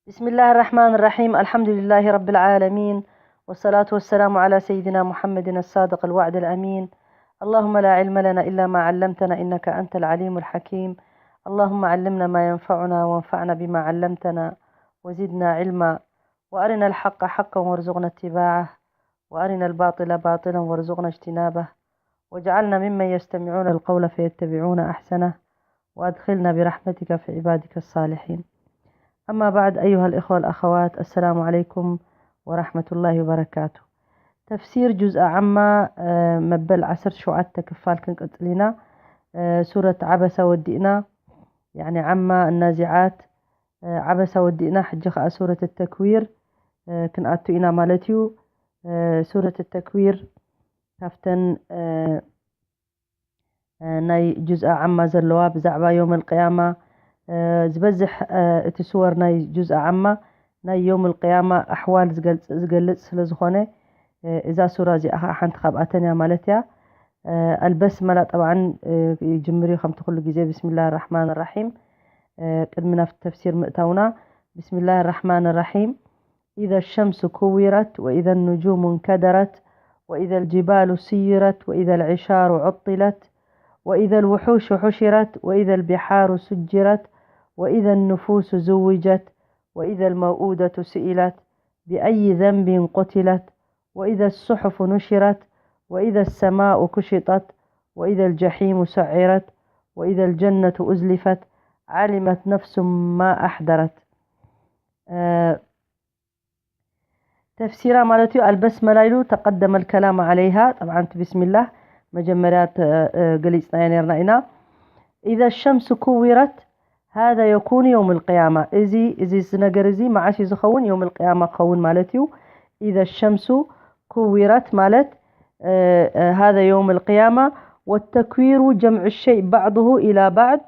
بسم الله الرحمن الرحيم. الحمد لله رب العالمين. والصلاة والسلام على سيدنا محمد الصادق الوعد الأمين. اللهم لا علم لنا إلا ما علمتنا إنك أنت العليم الحكيم. اللهم علمنا ما ينفعنا وانفعنا بما علمتنا وزدنا علما. وأرنا الحق حقا وارزقنا اتباعه. وأرنا الباطل باطلا وارزقنا اجتنابه. واجعلنا ممن يستمعون القول فيتبعون أحسنه. وأدخلنا برحمتك في عبادك الصالحين. أما بعد، أيها الإخوة والأخوات، السلام عليكم ورحمة الله وبركاته. تفسير جزء عما، آه، መበል ዓሰርተ ሸውዓተ ክፋል ክንቅጽል ኢና። آه، ሱረት ዓበሳ ወዲእና፣ يعني عما النازعات، آه، ዓበሳ ወዲእና፣ ሕጂ ኸኣ ሱረት ተክዊር፣ آه፣ ክንኣቱ ኢና ማለት እዩ። آه، ሱረት ተክዊር ካብተን፣ آه، آه، ናይ ጁዝኣ ዓማ ዘለዋ ብዛዕባ ዮም ኣልቅያማ፣ آه፣ ዝበዝሕ، آه፣ እቲ ስወር ናይ ጁዝኣ ዓማ ናይ ዮም ኣልቅያማ ኣሕዋል ዝገልጽ፣ ዝገልጽ ስለ ዝኾነ፣ آه، እዛ ሱራ እዚኣ ኸዓ ሓንቲ ካብኣተን እያ ማለት እያ። آه፣ ኣልበስመላ ጠብዓን، آه፣ ይጅምር እዩ ከምቲ ኩሉ ግዜ ብስሚላህ ራሕማን ራሒም። آه، ቅድሚ ናብቲ ተፍሲር ምእታውና ብስሚላህ ራሕማን ራሒም። إذا الشمس كورت وإذا النجوم انكدرت وإذا الجبال سيرت وإذا العشار عطلت وإذا الوحوش حشرت وإذا البحار سجرت وإذا النفوس زوجت وإذا الموءودة سئلت بأي ذنب قتلت وإذا الصحف نشرت وإذا السماء كشطت وإذا الجحيم سعرت وإذا الجنة أزلفت علمت نفس ما أحضرت. آه، ተፍሲራ ማለት እዩ። ኣልበስመላ ኢሉ ተቀደመ الكلام عليها። ጠብዓን እቲ ቢስሚላህ መጀመርያ ተ-፣ እ፣ ገሊጽናዮ ነርና ኢና። إذا الشمس كورت هذا يكون يوم القيامة። እዚ፣ እዚ፣ እዚ ነገር እዚ መዓስ እዩ ዝኸውን? يوم القيامة ክኸውን ማለት እዩ። إذا الشمس كورت ማለት، እ፣ እ፣ هذا يوم القيامة والتكوير جمع الشيء بعضه إلى بعض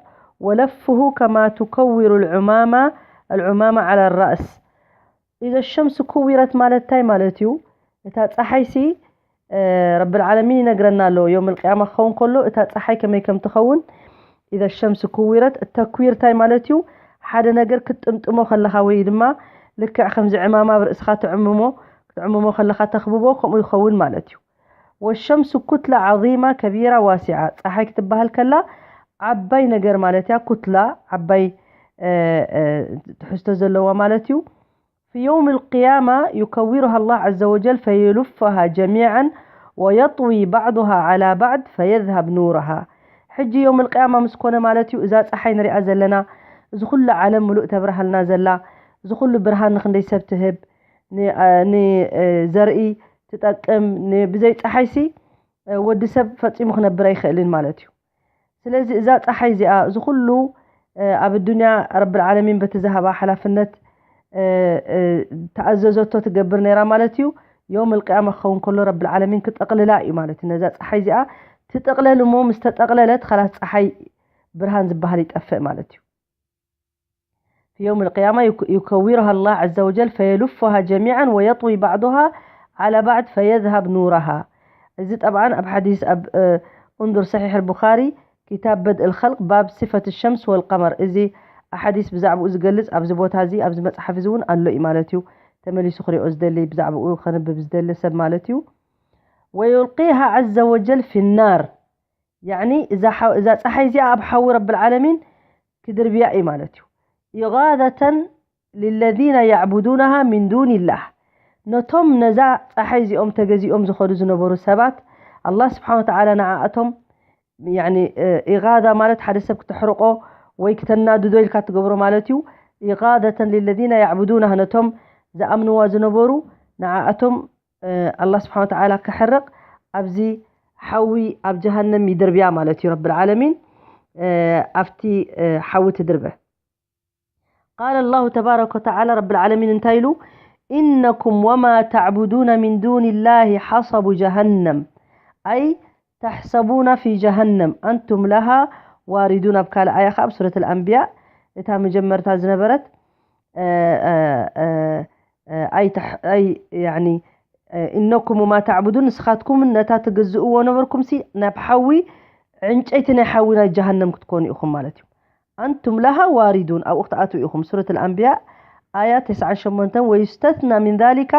ولفه كما تكور العمامة، العمامة على الرأس. إذا الشمس كورت ማለት እንታይ ማለት እዩ? እታ ጸሓይሲ፣ እ፣ ረብል ዓለሚን ይነግረና ኣሎ። ዮም ኣልቅያማ ክኸውን ከሎ እታ ጸሓይ ከመይ ከም ትኸውን። إذا الشمس كورت፣ ተክዊር እንታይ ማለት እዩ? ሓደ ነገር ክትጥምጥሞ ከለኻ ወይ ድማ ልክዕ ከምዚ ዕማማ ኣብ ርእስኻ ትዕምሞ፣ ክትዕምሞ ከለኻ ተኽብቦ፣ ከምኡ ይኸውን ማለት እዩ። والشمس كتلة عظيمة كبيرة واسعة። ጸሓይ ክትበሃል ከላ ዓባይ ነገር ማለት እያ። ኩትላ ዓባይ፣ እ፣ እ፣ ትሕዝቶ ዘለዋ ማለት እዩ። في يوم القيامة يكورها الله عز وجل فيلفها جميعا ويطوي بعضها على بعض فيذهب نورها። ሕጂ ዮም ኣልቅያማ ምስ ኮነ ማለት እዩ፣ እዛ ጸሓይ ንሪኣ ዘለና፣ እዚ ኩሉ ዓለም ምሉእ ተብርሃልና ዘላ፣ እዚ ኩሉ ብርሃን ንኽንደይ ሰብ ትህብ፣ ን-፣ እ፣ ን-፣ እ፣ ዘርኢ ትጠቅም፣ ን-፣ ብዘይ ጸሓይሲ፣ እ፣ ወዲ ሰብ ፈጺሙ ክነብር ኣይኽእልን ማለት እዩ። ስለዚ እዛ ጸሓይ እዚኣ፣ እዚ ኩሉ፣ እ፣ ኣብ ኣዱንያ ረብል ዓለሚን በቲ ዝሃባ ሓላፍነት፣ እ፣ እ፣ ተኣዘዘቶ ትገብር ነይራ ማለት እዩ። ዮም ኣልቅያማ ክኸውን ከሎ ረብል ዓለሚን ክጠቕልላ እዩ ማለት እዩ። ነዛ ጸሓይ እዚኣ ትጥቕለል እሞ ምስ ተጠቕለለት ኸላስ ጸሓይ ብርሃን ዝበሃል ይጠፍእ ማለት እዩ። في يوم القيامة يك-، يكورها الله عز وجل فيلفها جميعا ويطوي بعضها على بعض فيذهب نورها. እዚ ጠብዓን ኣብ ሓዲስ ኣብ፣ እ፣ انظر صحيح البخاري كتاب بدء الخلق باب صفة الشمس والقمر። እዚ ኣሓዲስ ብዛዕባኡ ዝገልጽ ኣብዚ ቦታ እዚ፣ ኣብዚ መጽሓፍ እዚ እውን ኣሎ እዩ ማለት እዩ። ተመሊሱ ክሪኦ ዝደሊ፣ ብዛዕባኡ ከንብብ ዝደሊ ሰብ ማለት እዩ። ويلقيها عز وجل في النار። ያዕኒ እዛ ሓው-፣ እዛ ጸሓይ እዚኣ ኣብ ሓዊ ረብል ዓለሚን ክድርብያ እዩ ማለት እዩ። إغاثة للذين يعبدونها من دون الله። ነቶም ነዛ ጸሓይ እዚኦም ተገዚኦም ዝኸዱ ዝነበሩ ሰባት፣ ኣላህ ስብሓነ ወተዓላ ንዓኣቶም፣ ያዕኒ፣ እ፣ ኢጋዛ ማለት ሓደ ሰብ ክተሕርቆ ወይ ክተናድዶ ኢልካ ትገብሮ ማለት እዩ። إغاثة للذين يعبدونها፣ ነቶም ዝኣምንዋ ዝነበሩ ንዓኣቶም፣ እ፣ ኣላህ ስብሓነ ወተዓላ ከሕርቕ ኣብዚ ሓዊ ኣብ ጀሃነም ይድርብያ ማለት እዩ። ረብል ዓለሚን፣ እ፣ ኣብቲ፣ እ፣ ሓዊ ትድርበ። قال الله تبارك وتعالى፣ ረብል ዓለሚን እንታይ ኢሉ? إنكم وما تعبدون من دون الله حصب جهنم، أي تحصبون في جهنم أنتم لها واردون። ኣብ ካልእ ኣያ ኸዓ ኣብ ሱረት ኣልኣንብያ እታ መጀመርታ ዝነበረት፣ እ፣ እ፣ እ፣ እ፣ ኣይ ተሕ-፣ ኣይ፣ ያዕኒ፣ እ፣ إنكم وما تعبدون፣ ንስኻትኩም ነታ ትግዝእዎ ነበርኩምሲ ናብ ሓዊ፣ ዕንጨይቲ ናይ ሓዊ ናይ ጀሃነም ክትኮኑ ኢኹም ማለት እዩ። أنتم لها واردون፣ ኣብኡ ክትኣትዉ ኢኹም። ሱረት ኣልኣንብያ آية تسعة شمونتن، ويستثنى من ذلك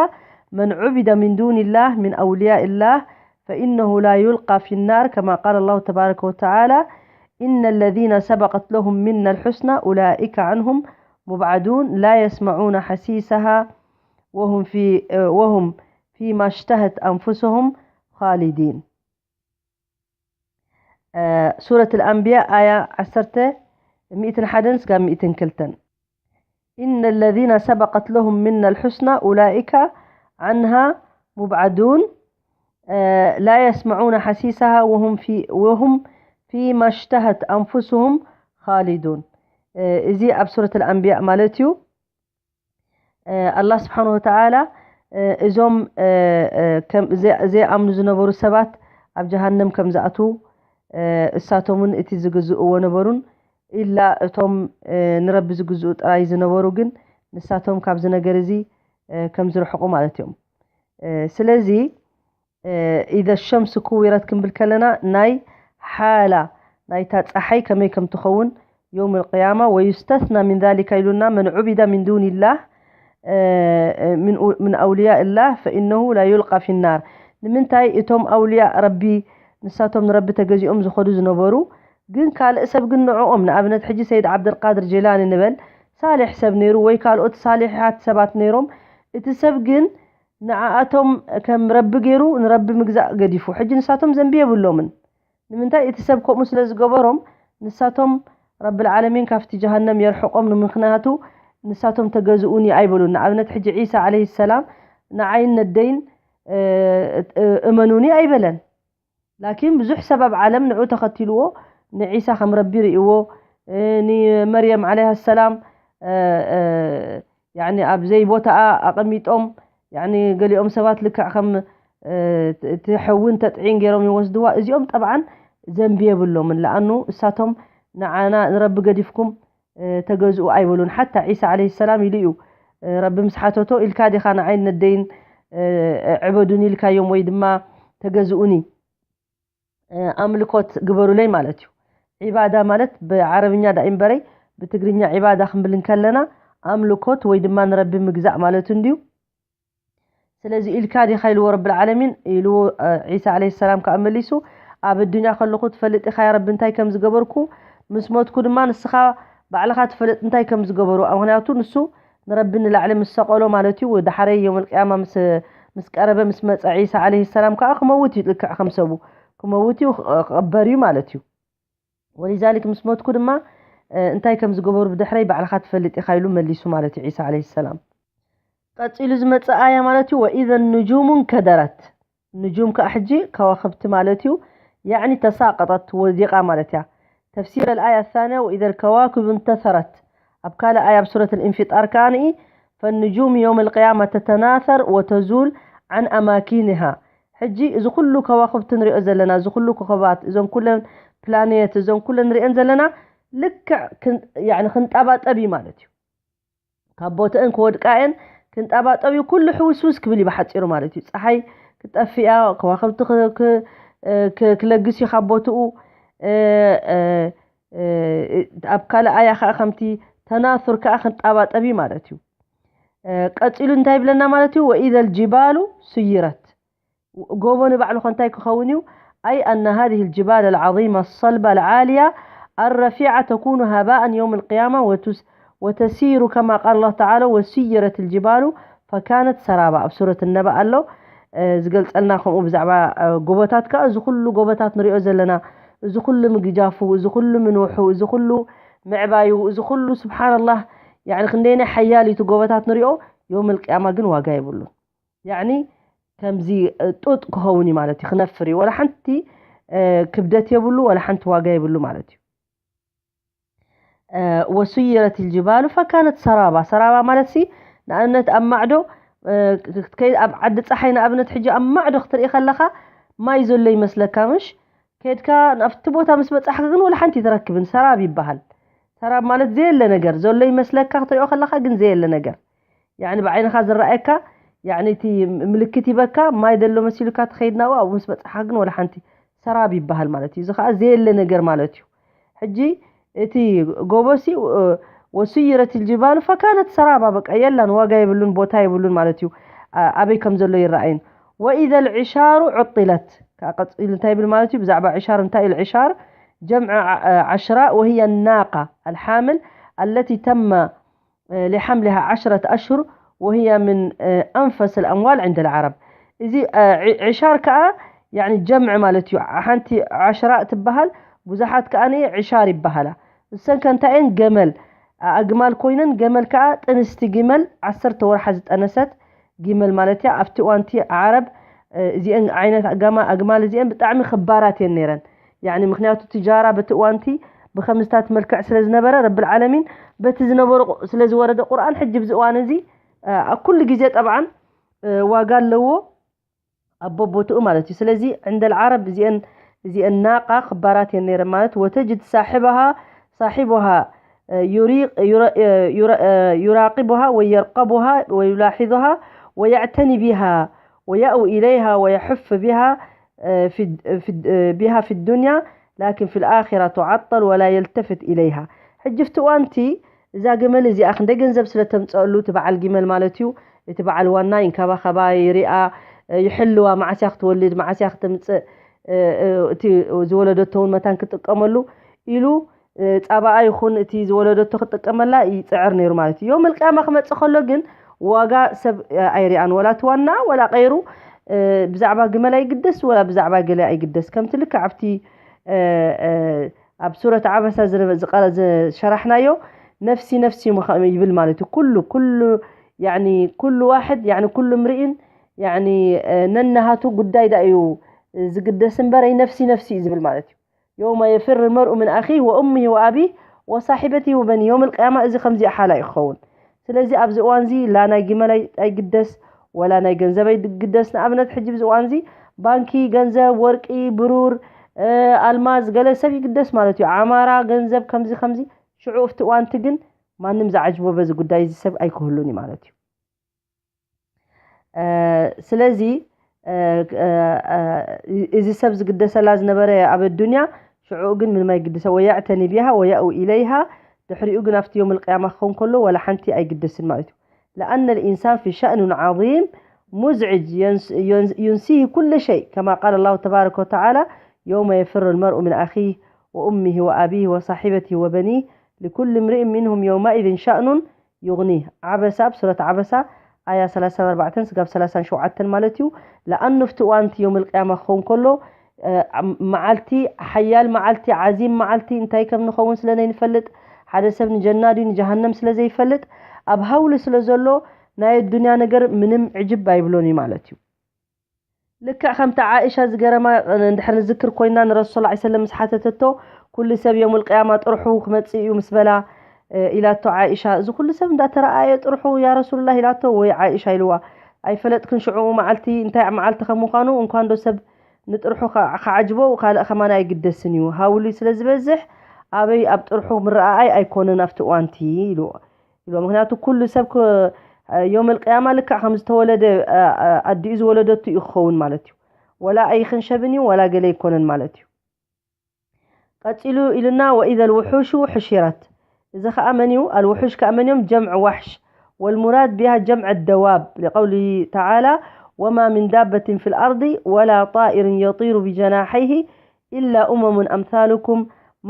من عبد من دون الله من أولياء الله فإنه لا يلقى في النار، كما قال الله تبارك وتعالى: إن الذين سبقت لهم منا الحسنى أولئك عنهم مبعدون لا يسمعون حسيسها وهم في وهم فيما اشتهت أنفسهم خالدين. ሱረት ኣልኣንብያ ኣያ ዓሰርተ፣ ሚእትን ሓደን ስጋብ ሚእትን ክልተን። إن الذين سبقت لهم منا الحسنى أولئك عنها مبعدون لا يسمعون حسيسها وهم في وهم فيما اشتهت أنفسهم خالدون። እዚ ኣብ ሱረት ኣልኣንብያ ማለት እዩ። ኣላህ ስብሓን ወተዓላ እዞም ዘይኣምኑ ዝነበሩ ሰባት ኣብ ጀሃነም ከም ዝኣትዉ እሳቶምን እቲ ዝግዝእዎ ነበሩን፣ ኢላ እቶም ንረቢ ዝግዝኡ ጥራይ ዝነበሩ ግን ንሳቶም ካብዚ ነገር እዚ ከም ዝርሕቑ ማለት እዮም። ስለዚ ኢዘ ሸምስ ኩዊረት ክንብል ከለና ናይ ሓላ ናይታ ፀሓይ ከመይ ከም ትኸውን የውም ልቅያማ። ወዩስተስና ምን ዛሊካ ኢሉና መን ዑቢደ ምን ዱን ላህ ምን ኣውልያ ላህ ፈኢነሁ ላ ዩልቃ ፊናር። ንምንታይ እቶም ኣውልያ ረቢ ንሳቶም ንረቢ ተገዚኦም ዝኸዱ ዝነበሩ ግን ካልእ ሰብ ግን ንዕኦም ንኣብነት ሕጂ ሰይድ ዓብደልቃድር ጀላኒ ንበል ሳሌሕ ሰብ ነይሩ ወይ ካልኦት ሳሌሓት ሰባት ነይሮም። እቲ ሰብ ግን ንዓኣቶም ከም ረቢ ገይሩ ንረቢ ምግዛእ ገዲፉ። ሕጂ ንሳቶም ዘንቢ የብሎምን። ንምንታይ? እቲ ሰብ ከምኡ ስለ ዝገበሮም ንሳቶም ረብል ዓለሚን ካብቲ ጀሃነም የርሕቆም። ንምኽንያቱ ንሳቶም ተገዝኡኒ ኣይበሉን። ንኣብነት ሕጂ ዒሳ ዓለይሂ ሰላም ንዓይን ነደይን እመኑኒ ኣይበለን። ላኪን ብዙሕ ሰብ ኣብ ዓለም ንዑ ተኸቲልዎ ንዒሳ ከም ረቢ ርእዎ ንመርየም ዓለይሃ ሰላም ያኒ ኣብ ዘይቦታኣ ኣቐሚጦም ያኒ ገሊኦም ሰባት ልክዕ ከም እቲ ሕውን ተጥዒን ገይሮም ይወስድዋ። እዚኦም ጠብዓን ዘንቢ የብሎምን። ለኣኑ እሳቶም ንዓና ንረቢ ገዲፍኩም ተገዝኡ ኣይበሉን። ሓታ ዒሳ ዓለይሂ ሰላም ኢሉ እዩ ረቢ ምስ ሓተቶ ኢልካ ዲኻ ንዓይን ነደይን ዕበዱን ኢልካዮም ወይ ድማ ተገዝኡኒ ኣምልኮት ግበሩለይ ማለት እዩ። ዒባዳ ማለት ብዓረብኛ ዳ እምበረይ ብትግርኛ ዒባዳ ክንብል እንከለና ኣምልኮት ወይ ድማ ንረቢ ምግዛእ ማለት እንድዩ። ስለዚ ኢልካ ዲኻ ኢልዎ ረብል ዓለሚን ኢልዎ ዒሳ ዓለይሂ ሰላም ከኣ መሊሱ ኣብ ኣዱንያ ከለኹ ትፈልጥ ኢኻ ያ ረቢ እንታይ ከም ዝገበርኩ ምስ ሞትኩ ድማ ንስኻ ባዕልኻ ትፈልጥ እንታይ ከም ዝገበሩ ምክንያቱ ንሱ ንረቢ ንላዕሊ ምስ ሰቐሎ ማለት እዩ። ዳሓረይ የውመል ቅያማ ምስ ምስ ቀረበ ምስ መጸ ዒሳ ዓለይሂ ሰላም ከኣ ክመውት እዩ ልክዕ ከም ሰቡ ክመውት እዩ ክቕበር እዩ ማለት እዩ። ወሊዛሊክ ምስ ሞትኩ ድማ እንታይ ከም ዝገበሩ ብድሕረይ ባዕልኻ ትፈልጥ ኢኻ ኢሉ መሊሱ ማለት እዩ ዒሳ ዓለይሂ ሰላም። ቀጺሉ ዝመጽእ ኣያ ማለት እዩ ወኢዘ ንጁሙ እንከደረት ንጁም ከኣ ሕጂ ከዋኽብቲ ማለት እዩ ያዕኒ ተሳቀጠት ወዲቓ ማለት እያ። ተፍሲር ኣልኣያ ኣሳንያ ወኢዘ ልከዋክብ እንተሰረት ኣብ ካልእ ኣያ ኣብ ሱረት ልእንፊጣር ከኣ ንኢ ፈንጁም የውም ልቅያማ ተተናሰር ወተዙል ዓን ኣማኪንሃ። ሕጂ እዚ ኩሉ ከዋኽብቲ ንሪኦ ዘለና እዚ ኩሉ ኮኸባት እዞን ኩለን ፕላኔት እዞን ኩለን ንሪአን ዘለና ልክዕ ክንጣባጠብ እዩ ማለት እዩ። ካብ ቦተአን ክወድቃ እየን ክንጣባጠብ እዩ ኩሉ ሕውስውስ ክብል እዩ ብሓፂሩ ማለት እዩ። ፀሓይ ክጠፍእ እያ ከዋኽብቲ ክለግስ እዩ ካብ ቦትኡ። ኣብ ካልእ ኣያ ከዓ ከምቲ ተናሱር ከዓ ክንጣባጠብ እዩ ማለት እዩ። ቀፂሉ እንታይ ይብለና ማለት እዩ ወኢዘ ልጅባሉ ስይረት ጎቦ ንባዕሉ ከ እንታይ ክኸውን እዩ? أي أن هذه الجبال العظيمة الصلبة العالية الرفيعة تكون هباء يوم القيامة وتس وتسير كما قال الله تعالى وسيرت الجبال فكانت سرابا ኣብ ሱረት ነባ ኣሎ ዝገልጸልና ከምኡ ብዛዕባ ጎቦታት ከኣ እዚ ኩሉ ጎቦታት ንሪኦ ዘለና እዚ ኩሉ ምግጃፉ እዚ ኩሉ ምንውሑ እዚ ኩሉ ምዕባዩ እዚ ኩሉ ስብሓንላህ ያዕኒ ክንደይናይ ሓያል እዩ እቲ ጎቦታት ንሪኦ የውመል ቅያማ ግን ዋጋ የብሉን። ያዕኒ ከምዚ ጡጥ ክኸውን እዩ ማለት እዩ ክነፍር እዩ ወላ ሓንቲ ክብደት የብሉ ወላ ሓንቲ ዋጋ የብሉ ማለት እዩ። ወሱይረት ልጅባሉ ፈካነት ሰራባ ሰራባ ማለት ሲ ንኣብነት ኣብ ማዕዶ ከይድ ኣብ ዓዲ ፀሓይ ንኣብነት ሕጂ ኣብ ማዕዶ ክትርኢ ከለኻ ማይ ዘሎ ይመስለካ ምሽ ከድካ ናብቲ ቦታ ምስ በፃሕካ ግን ወላ ሓንቲ ትረክብን ሰራብ ይበሃል። ሰራብ ማለት ዘየለ ነገር ዘሎ ይመስለካ ክትሪኦ ከለኻ ግን ዘየለ ነገር ያዕኒ ብዓይንኻ ዝረኣየካ ያዕኒ እቲ ምልክት ይበካ ማይ ዘሎ መሲሉካ ተኸይድናዎ ኣብኡ ምስ በፃሕካ ግን ወላ ሓንቲ ሰራብ ይበሃል ማለት እዩ። እዚ ከዓ ዘየለ ነገር ማለት እዩ። ሕጂ እቲ ጎቦሲ وسيرت الجبال فكانت سرابا በቃ የላን ዋጋ የብሉን ቦታ የብሉን ማለት እዩ ኣበይ ከም ዘሎ ይረኣይን وإذا العشار عطلت ቀፂሉ እንታይ ይብል ማለት እዩ ብዛዕባ ዕሻር እንታይ እዩ ዕሻር جمع عشراء وهي الناقة الحامل التي تم لحملها عشرة أشهر وهي من أنفس الأموال عند العرب እዚ ዕሻር ከዓ يعني جمع ማለት እዩ ሓንቲ عشراء ትበሃል ብዙሓት ከዓ ዕሻር ይበሃላ እሰን ከ እንታይ እየን ገመል ኣግማል ኮይነን ገመል ከዓ ጥንስቲ ግመል ዓሰርተ ወርሓ ዝጠነሰት ግመል ማለት እያ ኣብቲ እዋንቲ ዓረብ እዚአን ዓይነት ኣጋማ ኣግማል እዚአን ብጣዕሚ ክባራት እየን ነይረን يعني ምክንያቱ ትጃራ በቲ እዋንቲ ብከምዝታት መልክዕ ስለ ዝነበረ ረብል ዓለሚን በቲ ዝነበሩ ስለ ዝወረደ ቁርኣን ሕጂ ብዚ እዋን እዚ ኣብ ኩሉ ግዜ ጠብዓን ዋጋ ኣለዎ ኣብ ቦቦትኡ ማለት እዩ ስለዚ عند العرب እዚአን እዚአን ናቃ ክባራት እየን ነይረን ማለት وتجد صاحبها صاحبها يراقبها ويرقبها ويلاحظها ويعتني بها ويأوي إليها ويحف بها في في بها في الدنيا لكن في الآخرة تعطل ولا يلتفت إليها ሕጂ ፍትዋንቲ እዛ ግመል እዚኣ ክንደይ ገንዘብ ስለ ተምፀአሉ እቲ በዓል ግመል ማለት እዩ እቲ በዓል ዋና ይንከባኸባ ይሪኣ ይሕልዋ መዓስያ ክትወልድ መዓስያ ክትምፅእ እቲ ዝወለደቶ እውን መታን ክጥቀመሉ ኢሉ ፃባኣ ይኹን እቲ ዝወለደቶ ክጥቀመላ ይፅዕር ነይሩ ማለት እዩ ዮም ልቅያማ ክመፅእ ከሎ ግን ዋጋ ሰብ ኣይሪኣን ወላ ትዋና ወላ ቀይሩ ብዛዕባ ግመል ኣይግደስ ወላ ብዛዕባ ገለ ኣይግደስ ከምቲ ልክዕ ኣብቲ ኣብ ሱረት ዓበሳ ዝሸራሕናዮ ነፍሲ ነፍሲ ይብል ማለት እዩ ኩሉ ኩሉ ኩሉ ዋሕድ ኩሉ ምርኢን ነናሃቱ ጉዳይ ዳ እዩ ዝግደስ እምበረይ ነፍሲ ነፍሲ እዩ ዝብል ማለት እዩ يوم يفر المرء من أخيه وأمه وأبيه وصاحبته وبنيه يوم القيامة እዚ ከምዚ ሓላ ይኸውን ስለዚ ኣብዚ እዋን እዚ ላ ናይ ግመል ኣይግደስ ወላ ናይ ገንዘብ ኣይግደስ ንኣብነት ሕጂ ብዚ እዋን እዚ ባንኪ ገንዘብ ወርቂ ብሩር ኣልማዝ ገለ ሰብ ይግደስ ማለት እዩ ዓማራ ገንዘብ ከምዚ ከምዚ ሽዑ ኣብቲ እዋንቲ ግን ማንም ዝዓጅቦ በዚ ጉዳይ እዚ ሰብ ኣይክህሉን እዩ ማለት እዩ ስለዚ እዚ ሰብ ዝግደሰላ ዝነበረ ኣብ ኣዱንያ ሽዑኡ ግን ምንም ኣይግድሰ ويعتني بها ويأوي إليها ድሕሪኡ ግን ኣብቲ يوم القيامة ክኸውን ከሎ ولا ሓንቲ ኣይግደስን ማለት እዩ لأن الإنسان في شأن عظيم مزعج ينسيه كل شيء كما قال الله تبارك وتعالى يوم يفر المرء من أخيه وأمه وأبيه وصاحبته وبنيه لكل امرئ منهم يومئذ شأن يغنيه ዓበሳ ኣብ ሱረት ዓበሳ ኣያ ሰላሳን ኣርባዕተን ስጋብ ሰላሳን ሸውዓተን ማለት እዩ ለኣኑ ኣብቲ እዋንቲ ዮም ልቅያማ ክኸውን ከሎ መዓልቲ ሓያል መዓልቲ ዓዚም መዓልቲ እንታይ ከም ንኸውን ስለ ነይንፈልጥ ሓደ ሰብ ንጀና ድዩ ንጀሃነም ስለ ዘይፈልጥ ኣብ ሃውሊ ስለ ዘሎ ናይ ኣዱንያ ነገር ምንም ዕጅብ ኣይብሎን እዩ ማለት እዩ ልክዕ ከምቲ ዓኢሻ ዝገረማ እንድሕር ንዝክር ኮይና ንረሱል ላ ሰለም ምስ ሓተተቶ ኩሉ ሰብ ዮም ልቅያማ ጥርሑ ክመፅእ እዩ ምስ በላ ኢላቶ ዓኢሻ እዚ ኩሉ ሰብ እንዳተረኣየ ጥርሑ ያ ረሱሉላ ኢላቶ ወይ ዓኢሻ ኢልዋ ኣይፈለጥክን ሽዑ መዓልቲ እንታይ መዓልቲ ከም ምዃኑ እንኳን ዶ ሰብ ንጥርሑ ክዓጅቦ ካልእ ከማን ኣይግደስን እዩ ሃውሊ ስለ ዝበዝሕ ኣበይ ኣብ ጥርሑ ምረኣኣይ ኣይኮነን ኣብቲ እዋንቲ ኢልዎ ኢልዎ ምክንያቱ ኩሉ ሰብ ዮም ልቅያማ ልክዕ ከም ዝተወለደ ኣዲኡ ዝወለደቱ እዩ ክኸውን ማለት እዩ ወላ ኣይኽንሸብን እዩ ወላ ገለ ኣይኮነን ማለት እዩ ቀፂሉ ኢሉና وإذا الوحوش حشرت እዚ ኸዓ መን እዩ الوحوش ከዓ መን እዮም جمع وحش والمراد بها جمع الدواب لقوله تعالى وما من دابة في الأرض ولا طائر يطير بجناحيه إلا أمم أمثالكم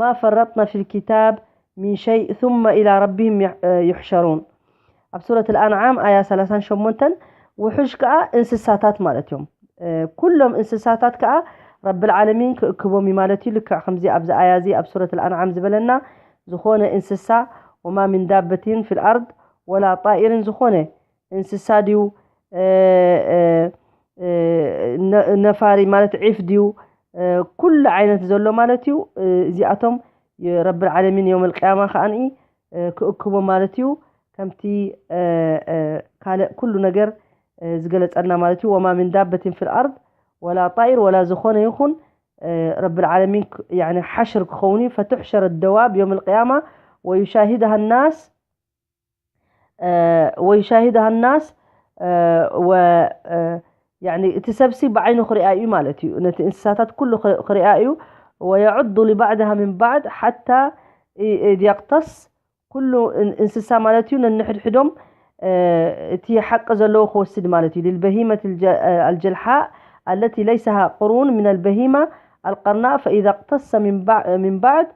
ما فرطنا في الكتاب من شيء ثم إلى ربهم يحشرون ኣብ ሱረት ኣልኣንዓም ኣያ ሰላሳን ሸሞንተን ውሑሽ ከዓ እንስሳታት ማለት እዮም ኩሎም እንስሳታት ከዓ ረብል ዓለሚን ክእክቦም እዩ ማለት እዩ ልክዕ ከምዚ ኣብዚ ኣያ እዚ ኣብ ሱረት ኣልኣንዓም ዝበለና ዝኾነ እንስሳ وما من دابة في الأرض ولا طائر ዝኾነ እንስሳ ድዩ ነፋሪ ማለት ዒፍ ድዩ ኩሉ ዓይነት ዘሎ ማለት እዩ እዚኣቶም ረብል ዓለሚን ዮም ልቅያማ ከዓንኢ ክእክቦ ማለት እዩ ከምቲ ካልእ ኩሉ ነገር ዝገለፀልና ማለት እዩ وما من دابة في الأرض ولا طائر ولا ዝኾነ ይኹን ረብል ዓለሚን ሓሽር ክኸውን እዩ فتحشر الدواب يوم القيامة ويشاهدها الناس ويشاهدها الناس و يعني እቲ ሰብሲ ብዓይኑ ክሪኣ እዩ ማለት እዩ ነቲ እንስሳታት ኩሉ ክሪኣ እዩ ويعض لبعضها من بعض حتى إذ يقتص ኩሉ እንስሳ ማለት እዩ ነንሕድሕዶም እቲ ሓቂ ዘለዎ ክወስድ ማለት እዩ። للبهيمة الجلحاء التي ليسها قرون من البهيمة القرناء، فإذا اقتص من بعد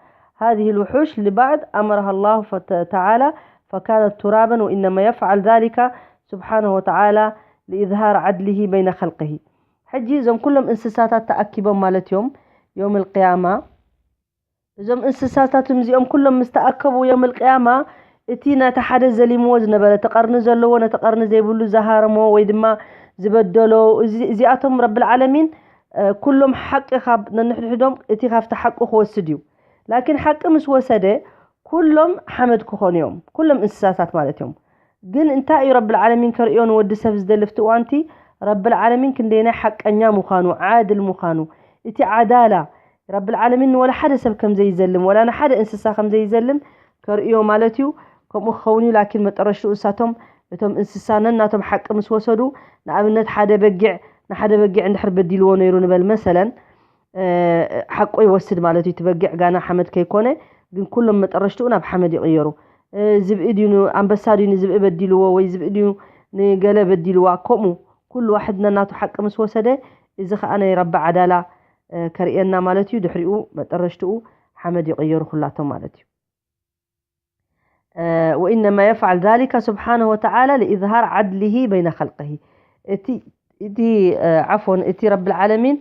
هذه الوحوش لبعض أمرها الله تعالى فكانت ترابا، وإنما يفعل ذلك سبحانه وتعالى لإظهار عدله بين خلقه. ሕጂ እዞም ኩሎም እንስሳታት ተኣኪቦም ማለት እዮም يوم القيامة እዞም እንስሳታት እዚኦም ኩሎም ምስ ተኣከቡ يوم القيامة እቲ ነቲ ሓደ ዘሊምዎ ዝነበረ፣ እቲ ቀርኒ ዘለዎ ነቲ ቀርኒ ዘይብሉ ዝሃረሞ ወይ ድማ ዝበደሎ፣ እዚኣቶም ረብል ዓለሚን ኩሎም ሓቂ ካብ ነንሕድሕዶም እቲ ካብቲ ሓቁ ክወስድ እዩ። ላኪን ሓቂ ምስ ወሰደ ኩሎም ሓመድ ክኾኑ እዮም፣ ኩሎም እንስሳታት ማለት እዮም። ግን እንታይ እዩ ረብል ዓለሚን ከርእዮ ንወዲ ሰብ ዝደሊ ኣብቲ እዋንቲ? ረብል ዓለሚን ክንደይናይ ሓቀኛ ምዃኑ፣ ዓድል ምዃኑ፣ እቲ ዓዳላ ረብል ዓለሚን ንወላ ሓደ ሰብ ከም ዘይዘልም ወላ ንሓደ እንስሳ ከም ዘይዘልም ከርእዮ ማለት እዩ። ከምኡ ክኸውን እዩ። ላኪን መጠረሽትኡ እሳቶም እቶም እንስሳ ነናቶም ሓቂ ምስ ወሰዱ፣ ንኣብነት ሓደ በጊዕ ንሓደ በጊዕ እንድሕር በዲልዎ ነይሩ ንበል መሰለን፣ ሓቆ ይወስድ ማለት እዩ። እቲ በጊዕ ጋና ሓመድ ከይኮነ ግን ኩሎም መጠረሽትኡ ናብ ሓመድ ይቕየሩ። ዝብኢ ድዩ ኣንበሳ ድዩ ንዝብኢ በዲልዎ ወይ ዝብኢ ድዩ ንገለ በዲልዋ፣ ከምኡ ኩሉ ዋሕድ ነናቱ ሓቂ ምስ ወሰደ፣ እዚ ከዓ ናይ ረቢ ዓዳላ ከርእየና ማለት እዩ። ድሕሪኡ መጠረሽትኡ ሓመድ ይቕየሩ ኩላቶም ማለት እዩ። وإنما يفعل ذلك سبحانه وتعالى لإظهار عدله بين خلقه። እቲ ዓፎን እቲ ረብል ዓለሚን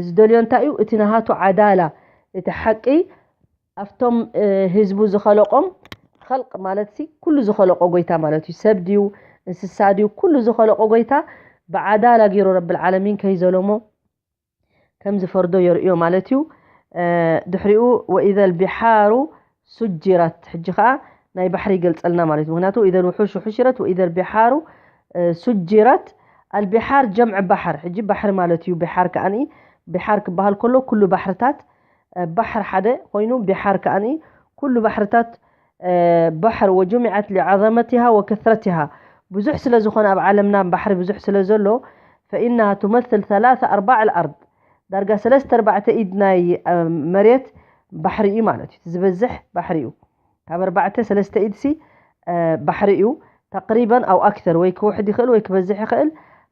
ዝደልዮ እንታይ እዩ? እቲ ናሃቱ ዓዳላ፣ እቲ ሓቂ ኣብቶም ህዝቡ ዝኸለቆም ኸልቅ ማለት ሲ ኩሉ ዝኸለቆ ጎይታ ማለት እዩ። ሰብ ድዩ እንስሳ ድዩ ኩሉ ዝኸለቆ ጎይታ ብዓዳላ ገይሩ ረብል ዓለሚን ከይዘለሞ ከም ዝፈርዶ የርእዮ ማለት እዩ። ድሕሪኡ وإذا البحار سجرت ሕጂ ከዓ ናይ ባሕሪ ይገልፀልና ማለት እዩ። ምክንያቱ إذا الوحوش حشرت وإذا البحار سجرت። البحار جمع بحر። ሕጂ ባሕሪ ማለት እዩ። بحار ከኣኒ بحار ክበሃል ከሎ ኩሉ ባሕርታት ባሕር ሓደ ኮይኑ بحار ከኣኒ ኩሉ ባሕርታት بحر وجمعت لعظمتها وكثرتها ብዙሕ ስለ ዝኾነ ኣብ ዓለምና ባሕሪ ብዙሕ ስለ ዘሎ فإنها تمثل ثلاثة أرباع الأرض ዳርጋ ሰለስተ ኣርባዕተ ኢድ ናይ መሬት ባሕሪ እዩ ማለት እዩ። ዝበዝሕ ባሕሪ እዩ። ካብ ኣርባዕተ ሰለስተ ኢድ ሲ ባሕሪ እዩ። تقريبا أو أكثر ወይ ክውሕድ ይኽእል ወይ ክበዝሕ ይኽእል።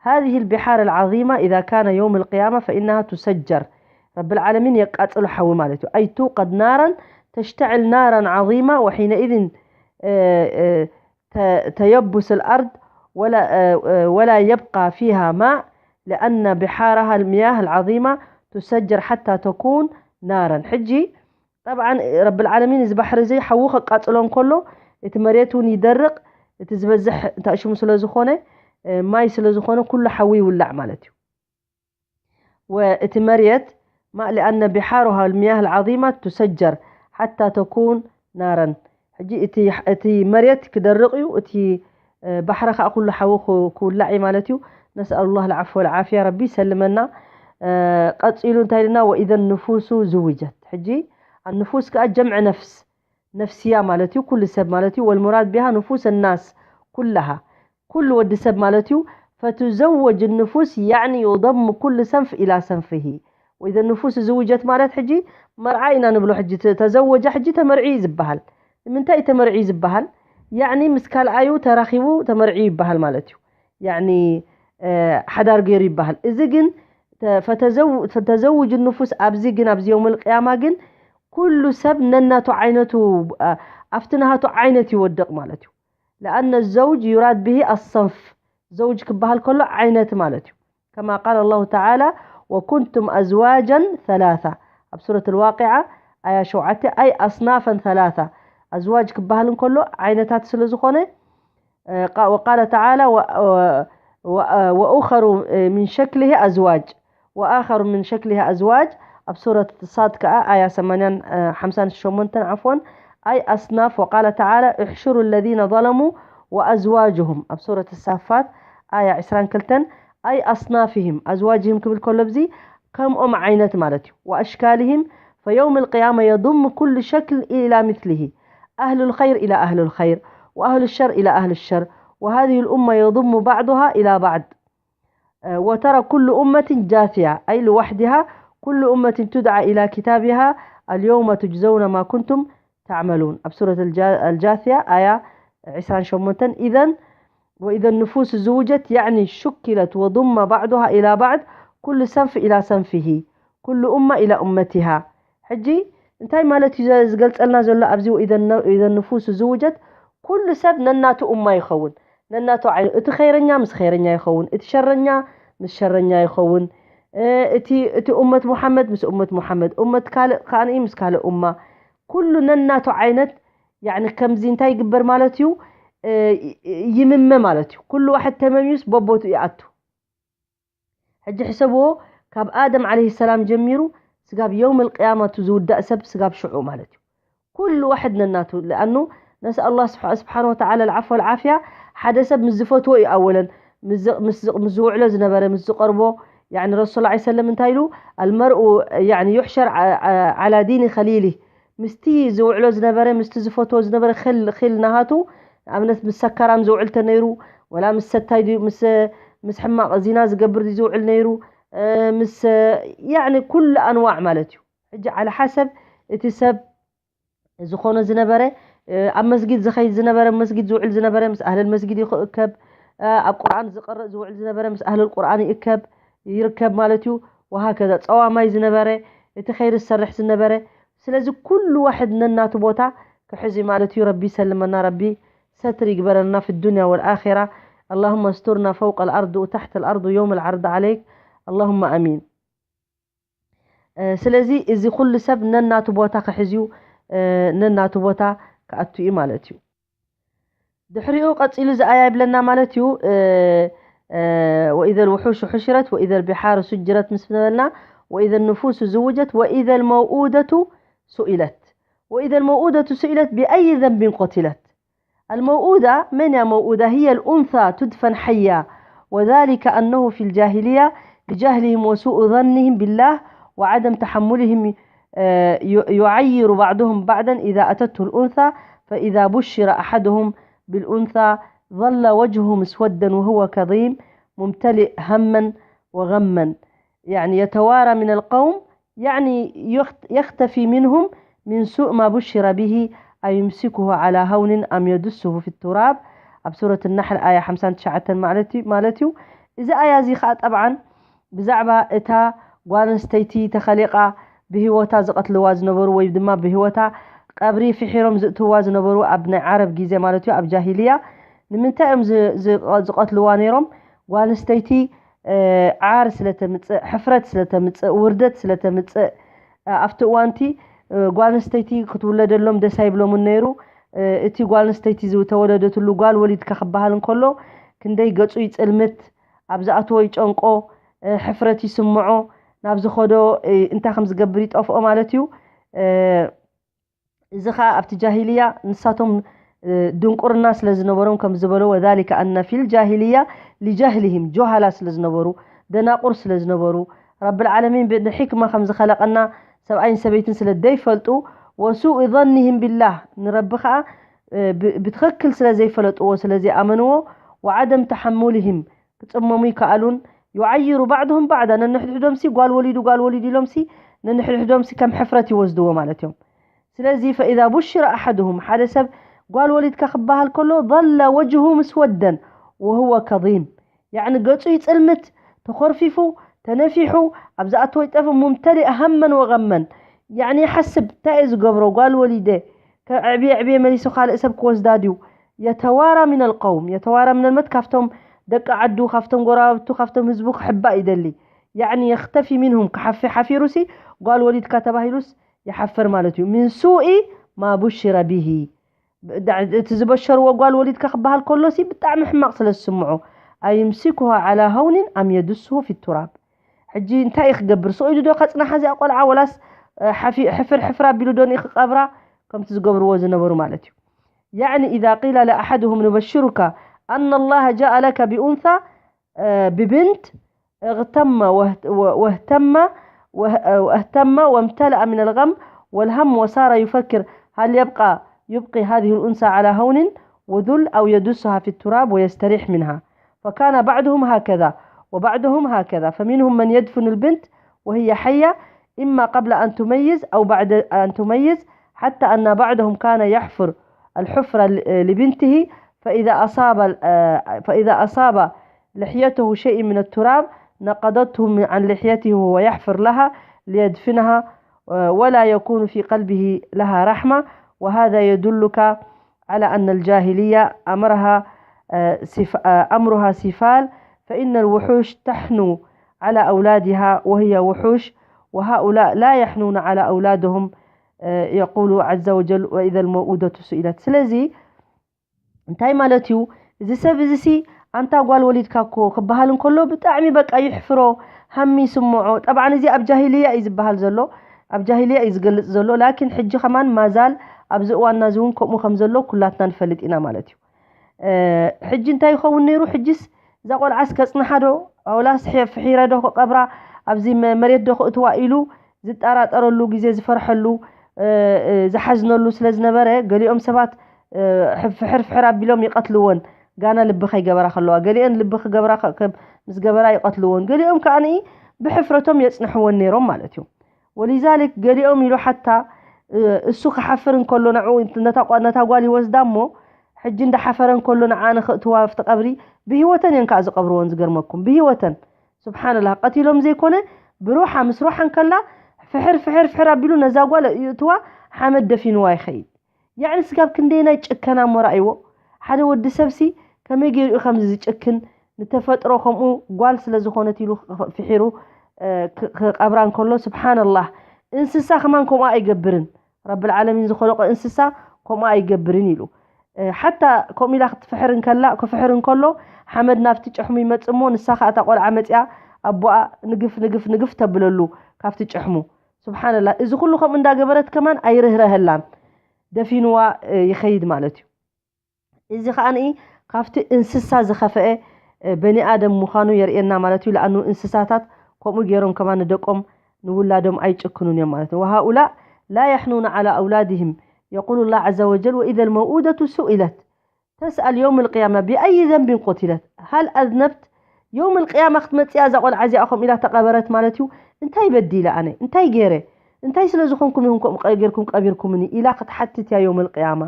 هذه البحار العظيمة إذا كان يوم القيامة فإنها تسجر ረብል ዓለሚን የቃጽሉ ሓዊ ማለት እዩ። أي توقد نارا تشتعل نارا عظيمة وحينئذ تيبس الأرض ولا ولا يبقى فيها ماء لأن بحارها المياه العظيمة تسجر حتى تكون نارا። ሕጂ ጠብዓን ረብል ዓለሚን እዚ ባሕሪ እዚ ሓዊ ከቃጽሎ እንከሎ እቲ መሬት እውን ይደርቕ። እቲ ዝበዝሕ እንታይ ሽሙ ስለ ዝኾነ ማይ ስለ ዝኾነ ኩሉ ሓዊ ይውላዕ ማለት እዩ። وإتمريت ما لأن بحارها المياه العظيمة تسجر حتى تكون نارا። ሕጂ እቲ መሬት ክደርቕ እዩ፣ እቲ ባሕሪ ከዓ ኩሉ ሓዊ ክውላዕ እዩ ማለት እዩ። نسأل الله العفو والعافية፣ ረቢ ይሰልመና። ቀፂሉ እንታይ ኢልና وإذا النفوس زوجت። ሕጂ النفوس ከዓ جمع نفس ነፍስያ ማለት እዩ፣ ኩሉ ሰብ ማለት እዩ። والمراد بها نفوس الناس كلها ኩሉ ወዲ ሰብ ማለት እዩ። فتزوج النفوس يعني يضم كل صنف إلى صنفه። وإذا النفوس زوجت ማለት ሕጂ መርዓ ኢና ንብሎ። ሕጂ ተዘወጃ ሕጂ ተመርዒ እዩ ዝበሃል። ንምንታይ እዩ ተመርዒ ዝበሃል? ያዕኒ ምስ ካልኣዩ ተራኺቡ ተመርዒ ይበሃል ማለት እዩ። ያዕኒ ሓዳር ገይሩ ይበሃል። እዚ ግን ተዘውጅ ንፉስ ኣብዚ ግን ኣብዚ የውም ልቅያማ ግን ኩሉ ሰብ ነናቱ ዓይነቱ ኣብቲ ናሃቱ ዓይነት ይወድቕ ማለት እዩ። لأن الزوج يراد به الصنف። ዘውጅ ክበሃል ከሎ ዓይነት ማለት እዩ። كما قال الله تعالى وكنتم أزواجا ثلاثة ኣብ ሱረት الواقعة ኣያ ሸውዓተ أي أصنافا ثلاثة። ኣዝዋጅ ክበሃል እንከሎ ዓይነታት ስለ ዝኾነ وقال تعالى وأخر من شكله أزواج وآخر من شكله أزواج ኣብ ሱረት ሳድ ከኣ ኣያ ሰማንያን ሓምሳን ሸሞንተን ዓፍወን أي أصناف وقال تعالى احشروا الذين ظلموا وأزواجهم ኣብ ሱረት ሳፋት ኣያ ዕስራን ክልተን أي أصنافهم أزواجهم ክብል ከሎ ብዚ ከምኦም ዓይነት ማለት እዩ وأشكالهم فيوم القيامة يضم كل شكل إلى مثله أهل الخير إلى أهل الخير وأهل الشر إلى أهل الشر وهذه الأمة يضم بعضها إلى بعض وترى كل أمة جاثية أي لوحدها كل أمة تدعى إلى كتابها اليوم تجزون ما كنتم تعملون ኣብ سورة الجاثية آية عشرين شمونتن إذن وإذا النفوس زوجت يعني شكلت وضم بعضها إلى بعض كل صنف إلى صنفه كل أمة إلى أمتها ሕጂ እንታይ ማለት እዩ ዝገልጸልና ዘሎ ኣብዚ إذا النفوس زوجت ኩሉ ሰብ ነናቱ ኡማ ይኸውን ነናቱ ዓይነ እቲ ኸይረኛ ምስ ኸይረኛ ይኸውን እቲ ሸረኛ ምስ ሸረኛ ይኸውን እቲ እቲ ኡመት ሙሐመድ ምስ ኡመት ሙሐመድ ኡመት ካልእ ከኣ ምስ ካልእ ኡማ ኩሉ ነናቱ ዓይነት ያኒ ከምዚ እንታይ ይግበር ማለት እዩ ይምመ ማለት እዩ ኩሉ ዋሕድ ተመምዩስ በቦቱ ይኣቱ ሕጂ ሕሰብዎ ካብ ኣደም ዓለይሂ ሰላም ጀሚሩ ስጋብ የውም ልቅያማ ዝውዳእ ሰብ ስጋብ ሽዑ ማለት እዩ ኩሉ ዋሕድ ነናቱ ለኣኑ ነስኣል ላህ ስብሓን ወተዓላ ልዓፎ ልዓፍያ ሓደ ሰብ ምስ ዝፈትዎ እዩ ኣወለን ምስ ዝውዕሎ ዝነበረ ምስ ዝቀርቦ ረሱል ላ ሰለም እንታይ ኢሉ ኣልመርኡ ዩሕሸር ዓላ ዲኒ ከሊሊ ምስቲ ዝውዕሎ ዝነበረ ምስቲ ዝፈትዎ ዝነበረ ክል ክል ናሃቱ ንኣብነት ምስ ሰካራም ዝውዕል ተነይሩ ወላ ምስ ሰታይ ድዩ ምስ ምስ ሕማቕ ዚና ዝገብር ድዩ ዝውዕል ነይሩ ምስ ያኒ ኩሉ ኣንዋዕ ማለት እዩ ሕጂ ዓለ ሓሰብ እቲ ሰብ ዝኾኖ ዝነበረ ኣብ መስጊድ ዝኸይድ ዝነበረ መስጊድ ዝውዕል ዝነበረ ምስ ኣህለል መስጊድ እዩ ክእከብ ኣብ ቁርኣን ዝቀርእ ዝውዕል ዝነበረ ምስ ኣህለል ቁርኣን ይእከብ ይርከብ ማለት እዩ ወሃከዛ ጸዋማይ ዝነበረ እቲ ኸይር ዝሰርሕ ዝነበረ ስለዚ ኩሉ ዋሕድ ነናቱ ቦታ ክሕዝ ማለት እዩ ረቢ ይሰልመና ረቢ ሰትር ይግበረልና في الدنيا والآخرة اللهم استرنا فوق الأرض وتحت الأرض يوم العرض عليك اللهم آمين ስለዚ እዚ ኩሉ ሰብ ነናቱ ቦታ ክሕዝ እዩ ነናቱ ቦታ ክኣቱ እዩ ማለት እዩ ድሕሪኡ ቀጺሉ ዝኣያ ይብለና ማለት እዩ وإذا الوحوش حشرت وإذا البحار سجرت ምስ በልና وإذا النفوس زوجت وإذا الموءودة سئلت وإذا الموءودة سئلت بأي ذنب قتلت الموءودة من يا موءودة هي الأنثى تدفن حية وذلك أنه في الجاهلية لجهلهم وسوء ظنهم بالله وعدم تحملهم يعير بعضهم بعضا إذا أتته الأنثى فإذا بشر أحدهم بالأنثى ظل وجهه مسودا وهو كظيم ممتلئ هما وغما يعني يتوارى من القوم يعني يختفي منهم من سوء ما بشر به أيمسكه على هون أم يدسه في التراب ኣብ سورة النحل آية خمسة وتسعين ማለት እዩ እዚ ኣያ እዚ ከዓ ጠብዓን ብዛዕባ እታ ጓል ኣንስተይቲ ተኸሊቓ ብህይወታ ዝቐትልዋ ዝነበሩ ወይ ድማ ብህይወታ ቀብሪ ፍሒሮም ዝእትዋ ዝነበሩ ኣብ ናይ ዓረብ ግዜ ማለት እዩ ኣብ ጃሂልያ ንምንታይ እዮም ዝቐትልዋ ነይሮም ጓል ኣንስተይቲ ዓር ስለተምፅእ ሕፍረት ስለተምፅእ ውርደት ስለተምፅእ ኣብቲ እዋንቲ ጓል ኣንስተይቲ ክትውለደሎም ደስ ኣይብሎምን ነይሩ እቲ ጓል ኣንስተይቲ ዝተወለደትሉ ጓል ወሊድካ ክበሃል እንከሎ ክንደይ ገፁ ይፅልምት ኣብ ዝኣትዎ ይጨንቆ፣ ሕፍረት ይስምዖ፣ ናብ ዝኸዶ እንታይ ከም ዝገብር ይጠፍኦ ማለት እዩ። እዚ ኸዓ ኣብቲ ጃሂልያ ንሳቶም ድንቁርና ስለ ዝነበሮም ከም ዝበሎ وذلك أن في الجاهلية لجهلهم ጆሃላ ስለ ዝነበሩ ደናቁር ስለ ዝነበሩ ረብል ዓለሚን ብሕክማ ከም ዝኸለቀና ሰብኣይን ሰበይትን ስለ ዘይፈልጡ وسوء ظنهم بالله ንረቢ ኸዓ ብትኽክል ስለ ዘይፈለጥዎ ስለ ዘይኣመንዎ وعدم تحملهم ክጽመሙ ይከኣሉን يعير بعضهم بعضا ነንሕድሕዶምሲ ጓል ወሊዱ ጓል ወሊዱ ኢሎምሲ ነንሕድሕዶምሲ ከም ሕፍረት ይወስድዎ ማለት እዮም ስለዚ فإذا بشر أحدهم ሓደ ሰብ ጓል ወሊድካ ክበሃል ከሎ ظل وجهه مسودا وهو كظيم ያዕኒ ገጹ ይጽልምት ተኾርፊፉ ተነፊሑ ኣብ ዝኣተዎ ይጠፍእ ممتلئ هما وغما ያዕኒ ይሓስብ እንታይ እየ ዝገብሮ ጓል ወሊደ ከዕብየ ዕብየ መሊሱ ካልእ ሰብ ክወስዳ ድዩ يتوارى من القوم يتوارى من المت ካብቶም ደቂ ዓዱ ካብቶም ጎረባብቱ ካብቶም ህዝቡ ክሕባእ ይደሊ ያዕኒ يختفي منهم ክሓፊ ሓፊሩሲ ጓል ወሊድካ ተባሂሉስ ይሓፍር ማለት እዩ من سوء ما بشر به እቲ ዝበሸርዎ ጓል ወሊድካ ክበሃል ከሎሲ ብጣዕሚ ሕማቕ ስለ ዝስምዖ أيمسكها على هون أم يدسه في التراب ሕጂ እንታይ እዩ ክገብር ስቕ ኢሉ ዶ ከፅናሓ እዚኣ ቆልዓ ወላስ ሕፍር ሕፍር ኣቢሉ ዶ ንኢ ክቀብራ ከምቲ ዝገብርዎ ዝነበሩ ማለት እዩ يعني إذا قيل لأحدهم نبشرك أن الله جاء لك بأنثى ببنت اغتم واهتم واهتم وامتلأ من الغم والهم وصار يفكر هل يبقى يبقي هذه الأنثى على هون وذل أو يدسها في التراب ويستريح منها فكان بعضهم هكذا وبعضهم هكذا فمنهم من يدفن البنت وهي حية إما قبل أن تميز أو بعد أن تميز حتى أن بعضهم كان يحفر الحفرة ل- لبنته، فإذا أصاب ال- آه، فإذا أصاب لحيته شيء من التراب نقضته من- عن لحيته وهو يحفر لها ليدفنها، آه، ولا يكون في قلبه لها رحمة. وهذا يدلك على أن الجاهلية أمرها، آه، سف- آه، أمرها سفال، فإن الوحوش تحنو على أولادها وهي وحوش، وهؤلاء لا يحنون على أولادهم، آه، يقول عز وجل: وإذا الموءودة سئلت. ስለዚ እንታይ ማለት እዩ? እዚ ሰብ እዚ ሲ ኣንታ ጓል ወሊድካ እኮ ክበሃል እንከሎ ብጣዕሚ በቃ ይሕፍሮ፣ ሃሚ ይስምዖ። ጠብዓን እዚ ኣብ ጃሂልያ እዩ ዝበሃል ዘሎ፣ ኣብ ጃሂልያ እዩ ዝገልጽ ዘሎ። ላኪን ሕጂ ከማን ማዛል ኣብዚ እዋንና እዚ እውን ከምኡ ከም ዘሎ ኩላትና ንፈልጥ ኢና ማለት እዩ። እ፣ ሕጂ እንታይ ይኸውን ነይሩ? ሕጂስ እዛ ቆልዓስ ከጽንሓ ዶ? ኣውላስ ሐ- ፍሒረ ዶ ክቐብራ? ኣብዚ መ- መሬት ዶ ክእትዋ ኢሉ ዝጠራጠረሉ ግዜ፣ ዝፈርሐሉ፣ እ፣ እ፣ ዝሓዝነሉ ስለ ዝነበረ፣ ገሊኦም ሰባት፣ እ፣ ሕፍ- ፍሕር ፍሕር ኣቢሎም ይቐትልወን፣ ጋና ልቢ ከይገበራ ከለዋ። ገሊአን ልቢ ክገብራ ከ- ከ- ምስ ገበራ ይቐትልወን። ገሊኦም ከኣ ብሕፍረቶም የጽንሕወን ነይሮም ማለት እዩ። ወሊዛሊክ ገሊኦም ኢሉ ሓታ፣ እ፣ እሱ ክሓፍር እንከሎ ንዕኡ ነታ ቋ- ነታ ጓል ይወስዳ እሞ፣ ሕጂ እንዳሓፈረ እንከሎ ንዓ ንኽእትዋ ኣብቲ ቀብሪ፣ ብህይወተን እየን ከኣ ዝቐብርወን። ዝገርመኩም፣ ብህይወተን። ስብሓንላህ፣ ቀቲሎም ዘይኮነ፣ ብሩሓ ምስ ሩሓ እንከላ ፍሕር ፍሕር ፍሕር ኣቢሉ ነዛ ጓል ይእትዋ፣ ሓመድ ደፊንዋ ይኸይድ። ያዕኒ ስጋብ ክንደየናይ ጭከና እሞ ረኣይዎ። ሓደ ወዲ ሰብሲ ከመይ ገይሩ እዩ ከምዚ ዝጭክን? ንተፈጥሮ ከምኡ ጓል ስለ ዝኾነት ኢሉ ፍሒሩ፣ እ፣ ክ- ክቐብራ እንከሎ፣ ስብሓንላህ፣ እንስሳ ከማን ከምኡ ኣይገብርን። ረብል ዓለሚን ዝኸለቆ እንስሳ ከምኡ ኣይገብርን ኢሉ። እ፣ ሓታ ከምኡ ኢላ ክትፍሕር እንከላ፣ ክፍሕር እንከሎ፣ ሓመድ ናብቲ ጭሕሙ ይመጽእ እሞ፣ ንሳ ኸኣ እታ ቆልዓ መጺኣ ኣቦኣ ንግፍ ንግፍ ንግፍ ተብለሉ ካብቲ ጭሕሙ። ስብሓንላህ፣ እዚ ኩሉ ከምኡ እንዳገበረት ከማን ኣይርህረሀላን፣ ደፊንዋ፣ እ፣ ይኸይድ ማለት እዩ። እዚ ኸኣ ካብቲ እንስሳ ዝኸፍአ፣ እ፣ በኒ ኣደም ምዃኑ የርእየና ማለት እዩ። ለኣኑ እንስሳታት ከምኡ ገይሮም ከማን ንደቆም ንውላዶም ኣይጭክኑን እዮም ማለት እዩ። وهؤلاء لا يحنون على أولادهم. يقول الله عز وجل: وإذا الموءودة سئلت تسأل يوم القيامة بأي ذنب قتلت هل أذنبت. የውም ልቅያማ ክትመጽእ እያ እዛ ቆልዓ እዚኣ ከምኡ ኢላ ተቐበረት ማለት እዩ። እንታይ በዲለ ኣነ? እንታይ ገይረ? እንታይ ስለ ዝኾንኩም ኢኹም ከምኡ ቀ- ጌርኩም ቀቢርኩምኒ? ኢላ ክትሓትት እያ የውም ልቅያማ።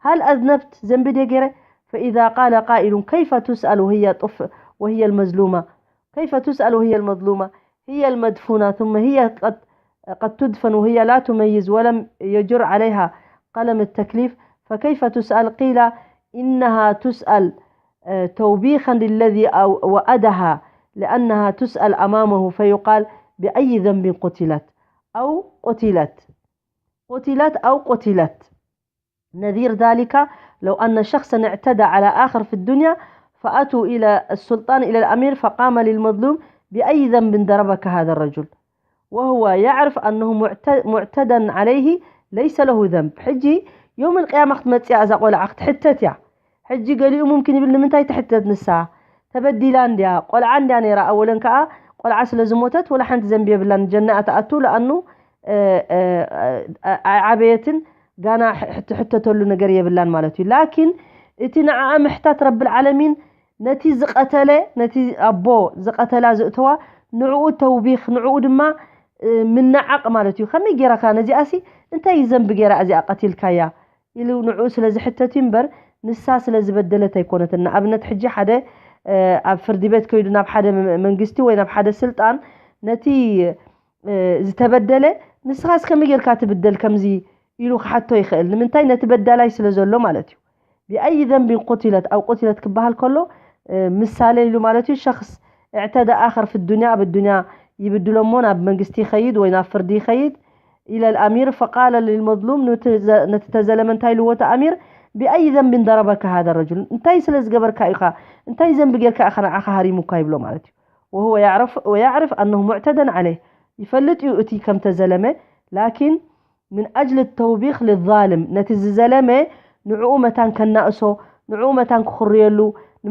هل أذنبت፣ ዘንቢ ድየ ገይረ? فإذا قال قائل: كيف تسأل وهي طف وهي المظلومة؟ كيف تسأل وهي المظلومة؟ هي المدفونة، ثم هي قد، قد تدفن وهي لا تميز ولم يجر عليها قلم التكليف، فكيف تسأل؟ قيل: إنها تسأل، آه، توبيخا للذي أو-، وأدها، لأنها تسأل أمامه، فيقال: بأي ذنب قتلت أو قتلت؟ قتلت أو قتلت. نذير ذلك: لو أن شخصا اعتدى على آخر في الدنيا، فأتوا إلى السلطان، إلى الأمير، فقام للمظلوم: بأي ذنب ضربك هذا الرجل؟ وهو يعرف أنه معت-، معتدى عليه، ليس له ذنب. ሕጂ የውም ልቅያማ ክትመጽእ እያ እዛ ቆልዓ ክትሕተት እያ። ሕጂ ገሊኡ ሙምኪን ይብል፣ ንምንታይ ትሕተት ንሳ? ተበዲላ እንድያ፣ ቆልዓ እንድያ ነይራ። ኣወለን ከኣ ቆልዓ ስለ ዝሞተት ወላ ሓንቲ ዘንቢ የብላን፣ ጀና እያ ትኣቱ። ለኣኑ፣ እ፣ እ፣ እ፣ ኣይዓበየትን፣ ጋና ሕ-፣ ትሕተተሉ ነገር የብላን ማለት እዩ። ላኪን እቲ ንዓኣ ምሕታት ረብል ዓለሚን ነቲ ዝቐተለ፣ ነቲ ኣቦ ዝቐተላ ዝእተዋ፣ ንዕኡ ተውቢኽ፣ ንዕኡ ድማ፣ እ፣ ምንዓቕ ማለት እዩ። ከመይ ጌራካ ነዚኣሲ፣ እንታይ ዘንቢ ጌራ እዚኣ ቀቲልካያ? ኢሉ ንዕኡ ስለ ዝሕተት እዩ እምበር፣ ንሳ ስለ ዝበደለት ኣይኮነትን። ንኣብነት ሕጂ ሓደ፣ እ፣ ኣብ ፍርዲ ቤት ከይዱ ናብ ሓደ መ-፣ መንግስቲ ወይ ናብ ሓደ ስልጣን ነቲ፣ እ፣ ዝተበደለ፣ ንስኻስ ከመይ ጌርካ ትብደል ከምዚ ኢሉ ክሓቶ ይኽእል። ንምንታይ? ነቲ በዳላይ ስለ ዘሎ ማለት እዩ። ብኣይ ዘንቢን ቁቲለት፣ ኣው ቁቲለት ክበሃል ከሎ፣ እ፣ ምሳሌ ኢሉ ማለት እዩ። ሸኽስ እዕተደ ኣኸር ፊ ዱንያ፣ ኣብ ዱንያ ይብድሎ እሞ ናብ መንግስቲ ይኸይድ ወይ ናብ ፍርዲ ይኸይድ። ኢለ ልኣሚር ፈቃለ ልልመዝሉም፣ ነቲ ዘ-፣ ነቲ ተዘለመ እንታይ ኢልዎ እቲ ኣሚር? ብኣይ ዘንቢን ደረበካ ሃደ ረጁል፣ እንታይ ስለ ዝገበርካ ኢኻ? እንታይ ዘንቢ ጌርካ ኢኻ ንዓኻ ሃሪሙካ? ይብሎ ማለት እዩ። ወሁወ ያዕረፍ፣ ወያዕርፍ ኣነሁ ሙዕተደን ዓለይህ፣ ይፈልጥ እዩ እቲ ከም ተዘለመ፣ ላኪን ምን ኣጅሊ ተውቢኽ ልዛልም፣ ነቲ ዝዘለመ ንዕኡ መታን ከናእሶ፣ ንዕኡ መታን ክኽርየሉ፣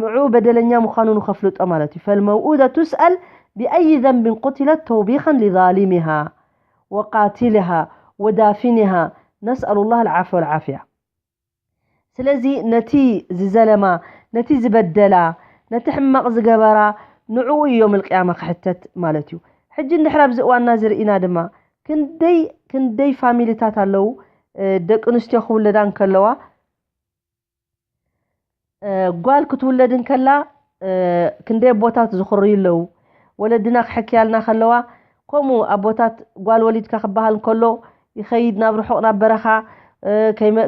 ንዕኡ በደለኛ ምዃኑ ንኸፍልጦ ማለት እዩ። ፈልመውኡደ ቱስኣል ብኣይ ዘንቢን ቁቲለት ተውቢኸን ሊዛሊሚሃ ወቃቲልሃ ወዳፊኒሃ፣ ነስኣሉ ላህ ልዓፍወ ወልዓፍያ። ስለዚ ነቲ ዝዘለማ፣ ነቲ ዝበደላ፣ ነቲ ሕማቕ ዝገበራ፣ ንዕኡ እዮም ልቅያማ ክሕተት ማለት እዩ። ሕጂ እንድሕር ኣብዚ እዋንና ዝርኢና ድማ ክንደይ ክንደይ ፋሚሊታት ኣለዉ፣ ደቂ ኣንስትዮ ክውለዳ እንከለዋ፣ ጓል ክትውለድ እንከላ ክንደይ ኣቦታት ዝኽርዩ ኣለዉ። ወለድና ክሕክያልና ከለዋ፣ ከምኡ ኣቦታት፣ ጓል ወሊድካ ክበሃል እንከሎ፣ ይኸይድ ናብ ርሑቕ፣ ናብ በረኻ፣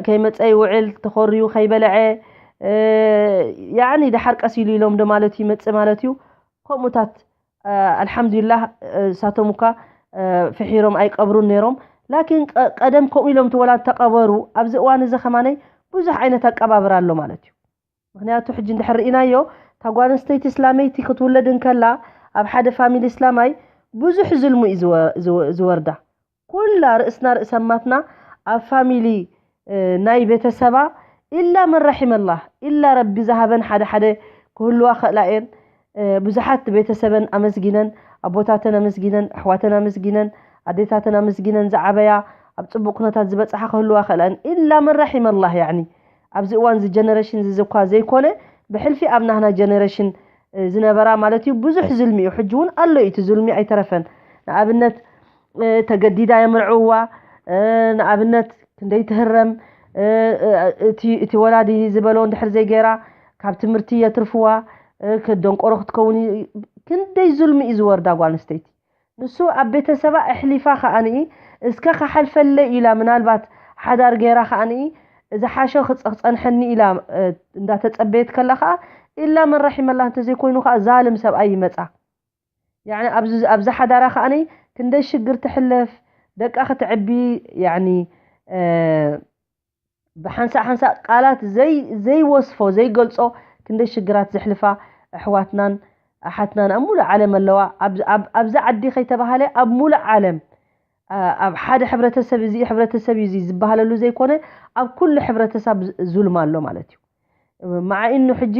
ከይመፀ ይውዕል፣ ተኾርዩ ከይበለዐ፣ ያኒ ደሓር ቀስ ኢሉ ኢሎም ዶ ማለት እዩ፣ ይመፅእ ማለት እዩ። ከምኡታት ኣልሓምዱሊላህ፣ እሳቶም እኳ ፍሒሮም ኣይቀብሩን ነይሮም። ላኪን ቀደም ከምኡ ኢሎም ትወላድ ተቐበሩ። ኣብዚ እዋን እዚ ከማነይ ብዙሕ ዓይነት ኣቀባብር ኣሎ ማለት እዩ። ምክንያቱ ሕጂ እንድሕር ርኢናዮ፣ እታ ጓል ኣንስተይቲ እስላመይቲ ክትውለድ እንከላ፣ ኣብ ሓደ ፋሚሊ እስላማይ ብዙሕ ዝልሙ እዩ ዝወርዳ። ኩላ ርእስና ርእሰማትና ኣብ ፋሚሊ ናይ ቤተሰባ፣ ኢላ መን ረሒመላህ፣ ኢላ ረቢ ዝሃበን ሓደ ሓደ ክህልዋ ክእላ እየን። ብዙሓት ቤተሰበን ኣመስጊነን፣ ኣቦታተን ኣመስጊነን፣ ኣሕዋተን ኣመስጊነን፣ ኣዴታተን ኣመስጊነን፣ ዝዓበያ፣ ኣብ ፅቡቅ ኩነታት ዝበፅሓ ክህልዋ ክእላ እየን። ኢላ መን ረሒመላህ፣ ያኒ ኣብዚ እዋን እዚ ጀነሬሽን እዚ እኳ ዘይኮነ፣ ብሕልፊ ኣብ ናህና ጀነሬሽን ዝነበራ ማለት እዩ። ብዙሕ ዝልሚ እዩ፣ ሕጂ እውን ኣሎ እዩ፣ እቲ ዝልሚ ኣይተረፈን። ንኣብነት ተገዲዳ የምርዕዋ። ንኣብነት ክንደይ ትህረም፣ እቲ ወላዲ ዝበሎ እንድሕር ዘይገይራ፣ ካብ ትምህርቲ የትርፍዋ፣ ክደንቆሮ ክትከውን። ክንደይ ዙልሚ እዩ ዝወርዳ ጓል ኣንስተይቲ። ንሱ ኣብ ቤተሰባ ኣሕሊፋ ከኣኒ፣ እስከ ክሓልፈለይ ኢላ፣ ምናልባት ሓዳር ገይራ ከኣኒ፣ ዝሓሸ ክፀንሐኒ ኢላ እንዳተፀበየት ከላ ከዓ፣ ኢላ መን ረሒመላ እንተዘይኮይኑ ከዓ ዛልም ሰብኣይ ይመፃ። ያኒ ኣብዚ ሓዳራ ከኣኒ ክንደይ ሽግር ትሕለፍ፣ ደቃ ክትዕቢ፣ ያኒ ብሓንሳእ ሓንሳእ ቃላት ዘይወስፎ ዘይገልጾ ክንደይ ሽግራት ዘሕልፋ ኣሕዋትናን ኣሓትናን ኣብ ሙሉእ ዓለም ኣለዋ። ኣብዚ ዓዲ ከይተባሃለ ኣብ ሙሉእ ዓለም፣ ኣብ ሓደ ሕብረተሰብ፣ እዚ ሕብረተሰብ እዩ እዚ ዝበሃለሉ ዘይኮነ፣ ኣብ ኩሉ ሕብረተሰብ ዙልም ኣሎ ማለት እዩ። መዓ ኢኑ ሕጂ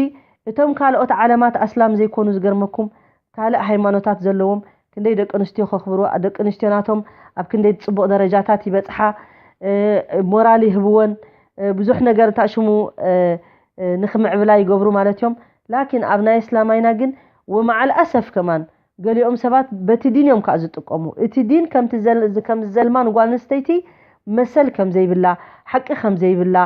እቶም ካልኦት ዓለማት ኣስላም ዘይኮኑ፣ ዝገርመኩም፣ ካልእ ሃይማኖታት ዘለዎም ክንደይ ደቂ ኣንስትዮ ከኽብሩ፣ ደቂ ኣንስትዮ ናቶም ኣብ ክንደይ ጽቡቕ ደረጃታት ይበጽሓ፣ ሞራል ይህብወን፣ ብዙሕ ነገር እንታሽሙ ንኽምዕብላ ይገብሩ ማለት እዮም። ላኪን ኣብ ናይ እስላማይና ግን ወመዓል ኣሰፍ ከማን ገሊኦም ሰባት በቲ ዲን እዮም ከዓ ዝጥቀሙ። እቲ ዲን ከምቲ ዘል-፣ ከም ዘልማ ንጓል ኣንስተይቲ መሰል ከም ዘይብላ፣ ሓቂ ከም ዘይብላ፣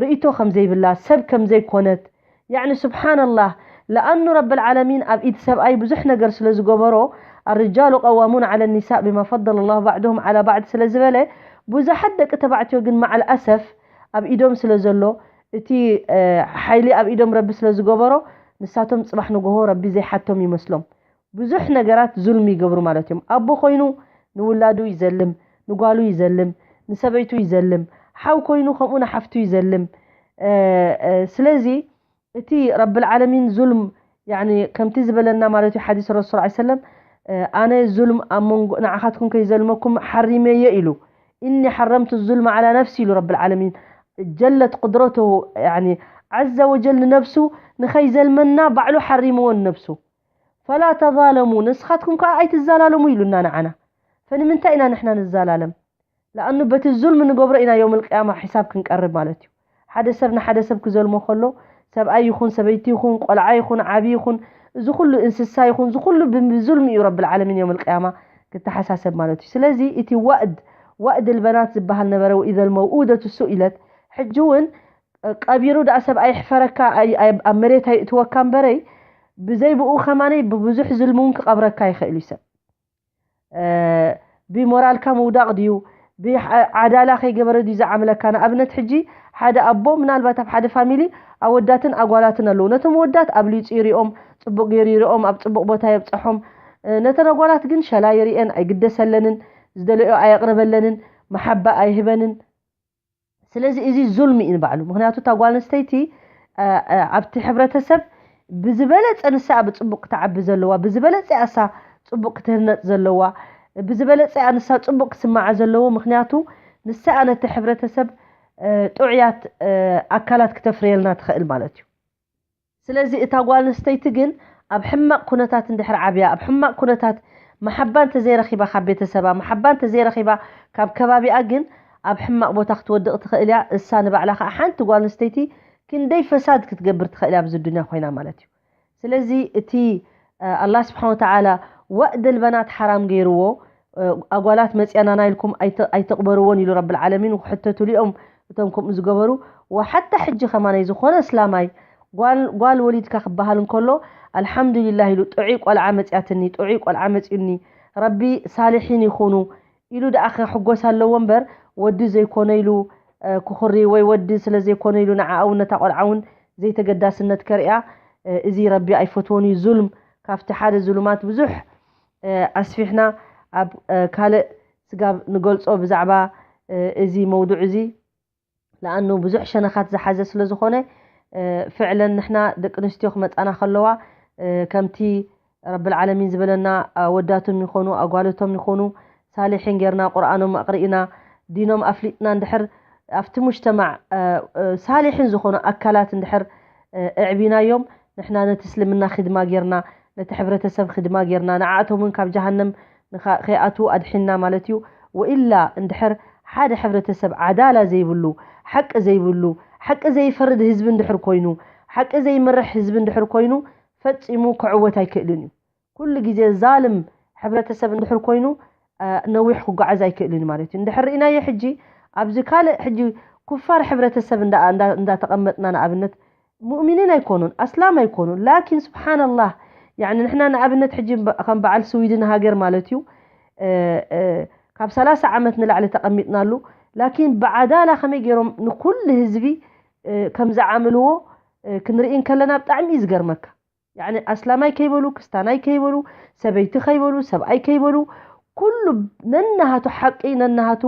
ርእይቶ ከም ዘይብላ፣ ሰብ ከም ዘይኮነት፣ ያዕኒ ስብሓንላህ፣ ለኣኑ ረብል ዓለሚን ኣብ ኢድ ሰብኣይ ብዙሕ ነገር ስለ ዝገበሮ፣ ኣርጃሉ ቀዋሙን ዓለ ኒሳእ ብማ ፈደለ ላሁ ባዕድሁም ዓላ ባዕድ ስለ ዝበለ፣ ብዙሓት ደቂ ተባዕትዮ ግን መዓል ኣሰፍ ኣብ ኢዶም ስለ ዘሎ፣ እቲ ሓይሊ ኣብ ኢዶም ረቢ ስለ ዝገበሮ፣ ንሳቶም ፅባሕ ንጎሆ ረቢ ዘይሓቶም ይመስሎም። ብዙሕ ነገራት ዙልሚ ይገብሩ ማለት እዮም። ኣቦ ኮይኑ ንውላዱ ይዘልም፣ ንጓሉ ይዘልም፣ ንሰበይቱ ይዘልም፣ ሓው ኮይኑ ከምኡ ንሓፍቱ ይዘልም። ስለዚ እቲ ረብል ዓለሚን ዙልም፣ ያኒ ከምቲ ዝበለና ማለት እዩ ሓዲስ ረሱል ሰለላሁ ዐለይሂ ወሰለም፣ ኣነ ዙልም ኣብ መንጎ ንዓኻትኩም ከይዘልመኩም ሓሪመየ ኢሉ። እኒ ሓረምቱ ዙልም ዓላ ነፍሲ ኢሉ ረብል ዓለሚን ጀለት ቁድረቱ፣ ያኒ ዐዘ ወጀል ንነብሱ ንኸይዘልመና ባዕሉ ሓሪምዎ ንነብሱ። ፈላ ተዛለሙ፣ ንስኻትኩም ከዓ ኣይትዛላለሙ ኢሉና ንዓና። ፈንምንታይ ኢና ንሕና ንዛላለም? ለኣኑ በቲ ዙልም ንገብሮ ኢና የውም ልቅያማ ሒሳብ ክንቀርብ ማለት እዩ። ሓደ ሰብ ንሓደ ሰብ ክዘልሞ ከሎ፣ ሰብኣይ ይኹን ሰበይቲ ይኹን ቆልዓ ይኹን ዓቢ ይኹን፣ እዚ ኩሉ እንስሳ ይኹን፣ እዚ ኩሉ ብዙልሚ እዩ ረብል ዓለሚን የውም ልቅያማ ክተሓሳሰብ ማለት እዩ። ስለዚ እቲ ዋእድ፣ ዋእድ ልበናት ዝበሃል ነበረ፣ ወኢዘ ልመውኡደቱ ሱኢለት፣ ሕጂ እውን ቀቢሩ ደኣ ሰብ ኣይሕፈረካ፣ ኣብ መሬት ኣይእትወካ እምበረይ፣ ብዘይ ብኡ ከማነይ ብብዙሕ ዝልሚ እውን ክቐብረካ ይኽእል እዩ ሰብ። ብሞራልካ ምውዳቕ ድዩ? ብዓዳላ ከይገበረ ድዩ ዝዓምለካ? ንኣብነት ሕጂ ሓደ ኣቦ ምናልባት ኣብ ሓደ ፋሚሊ ኣወዳትን ኣጓላትን ኣለዉ። ነቶም ኣወዳት ኣብሊፁ ይሪኦም፣ ፅቡቕ ገይሩ ይሪኦም፣ ኣብ ፅቡቕ ቦታ የብፅሖም። ነተን ኣጓላት ግን ሸላ ይሪኤን፣ ኣይግደሰለንን፣ ዝደለዮ ኣየቕርበለንን፣ መሓባ ኣይህበንን። ስለዚ እዚ ዙልሚ እዩ ንባዕሉ። ምክንያቱ እታ ጓል ኣንስተይቲ ኣብቲ ሕብረተሰብ ብዝበለፀ ንሳ ብፅቡቅ ክትዓቢ ዘለዋ፣ ብዝበለፀ እሳ ፅቡቅ ክትህነፅ ዘለዋ፣ ብዝበለፀ ንሳ ፅቡቅ ክስማዓ ዘለዎ። ምክንያቱ ንሳ ነቲ ሕብረተሰብ ጥዑያት ኣካላት ክተፍርየልና ትኽእል ማለት እዩ። ስለዚ እታ ጓል ኣንስተይቲ ግን ኣብ ሕማቕ ኩነታት እንድሕር ዓብያ፣ ኣብ ሕማቕ ኩነታት መሓባ እንተዘይረኺባ ካብ ቤተሰባ፣ መሓባ እንተዘይረኺባ ካብ ከባቢኣ፣ ግን ኣብ ሕማቕ ቦታ ክትወድቕ ትኽእል እያ። እሳ ንባዕላ ከዓ ሓንቲ ጓል ኣንስተይቲ ክንደይ ፈሳድ ክትገብር ትኽእል እያ ኣብዚ ዱንያ ኮይና ማለት እዩ። ስለዚ እቲ ኣላህ ስብሓን ወተዓላ ዋእድ ልበናት ሓራም ገይርዎ፣ ኣጓላት መፅያናና ኢልኩም ኣይተ- ኣይተቕበርዎን ኢሉ ረብል ዓለሚን ክሕተትሉ እዮም እቶም ከምኡ ዝገበሩ። ወሓታ ሕጂ ከማናይ ዝኾነ እስላማይ ጓል ጓል ወሊድካ ክበሃል እንከሎ ኣልሓምዱሊላህ ኢሉ ጥዑይ ቆልዓ መፅያትኒ፣ ጥዑይ ቆልዓ መፅዩኒ፣ ረቢ ሳልሒን ይኹኑ ኢሉ ደኣ ክሕጎስ ኣለዎ እምበር ወዲ ዘይኮነ ኢሉ ክኹሪ ወይ ወዲ ስለ ዘይኮነ ኢሉ ንዓ እውን ነታ ቆልዓ እውን ዘይተገዳስነት ከርእያ እዚ ረቢ ኣይፈትዎን እዩ። ዙልም ካብቲ ሓደ ዙሉማት ብዙሕ ኣስፊሕና ኣብ ካልእ ስጋብ ንገልጾ ብዛዕባ እዚ መውዱዕ እዚ ለኣኑ ብዙሕ ሸነኻት ዝሓዘ ስለ ዝኾነ ፍዕለን ንሕና ደቂ ኣንስትዮ ክመጻና ከለዋ ከምቲ ረብል ዓለሚን ዝበለና ኣወዳቶም ይኾኑ ኣጓልቶም ይኾኑ ሳሊሒን ጌርና ቁርኣኖም ኣቕሪእና ዲኖም ኣፍሊጥና እንድሕር ኣብቲ ሙጅተማዕ ሳሊሒን ዝኾኑ ኣካላት እንድሕር ኣዕቢናዮም ንሕና ነቲ እስልምና ኺድማ ጌርና ነቲ ሕብረተሰብ ኺድማ ጌርና ንዓኣቶም እውን ካብ ጀሃነም ከይኣትዉ ኣድሒንና ማለት እዩ። ወኢላ እንድሕር ሓደ ሕብረተሰብ ዓዳላ ዘይብሉ ሓቂ ዘይብሉ ሓቂ ዘይፈርድ ህዝቢ እንድሕር ኮይኑ ሓቂ ዘይመርሕ ህዝቢ እንድሕር ኮይኑ ፈጺሙ ክዕወት ኣይክእልን እዩ። ኩሉ ግዜ ዛልም ሕብረተሰብ እንድሕር ኮይኑ ነዊሕ ክጓዓዝ ኣይክእልን ማለት እዩ። እንድሕር ርኢናዮ ሕጂ ኣብዚ ካልእ ሕጂ ኩፋር ሕብረተሰብ እንዳተቐመጥና ንኣብነት ሙእሚኒን ኣይኮኑን ኣስላም ኣይኮኑን ላኪን ስብሓንላህ ያኒ ንሕና ንኣብነት ሕጂ ከም በዓል ስዊድን ሃገር ማለት እዩ ካብ ሰላሳ ዓመት ንላዕሊ ተቐሚጥናሉ ላኪን ብዓዳላ ከመይ ገይሮም ንኩሉ ህዝቢ ከም ዝዓምልዎ ክንርኢ እንከለና ብጣዕሚ እዩ ዝገርመካ። ያኒ ኣስላማይ ከይበሉ፣ ክስታናይ ከይበሉ፣ ሰበይቲ ከይበሉ፣ ሰብኣይ ከይበሉ፣ ኩሉ ነናሃቱ ሓቂ ነናሃቱ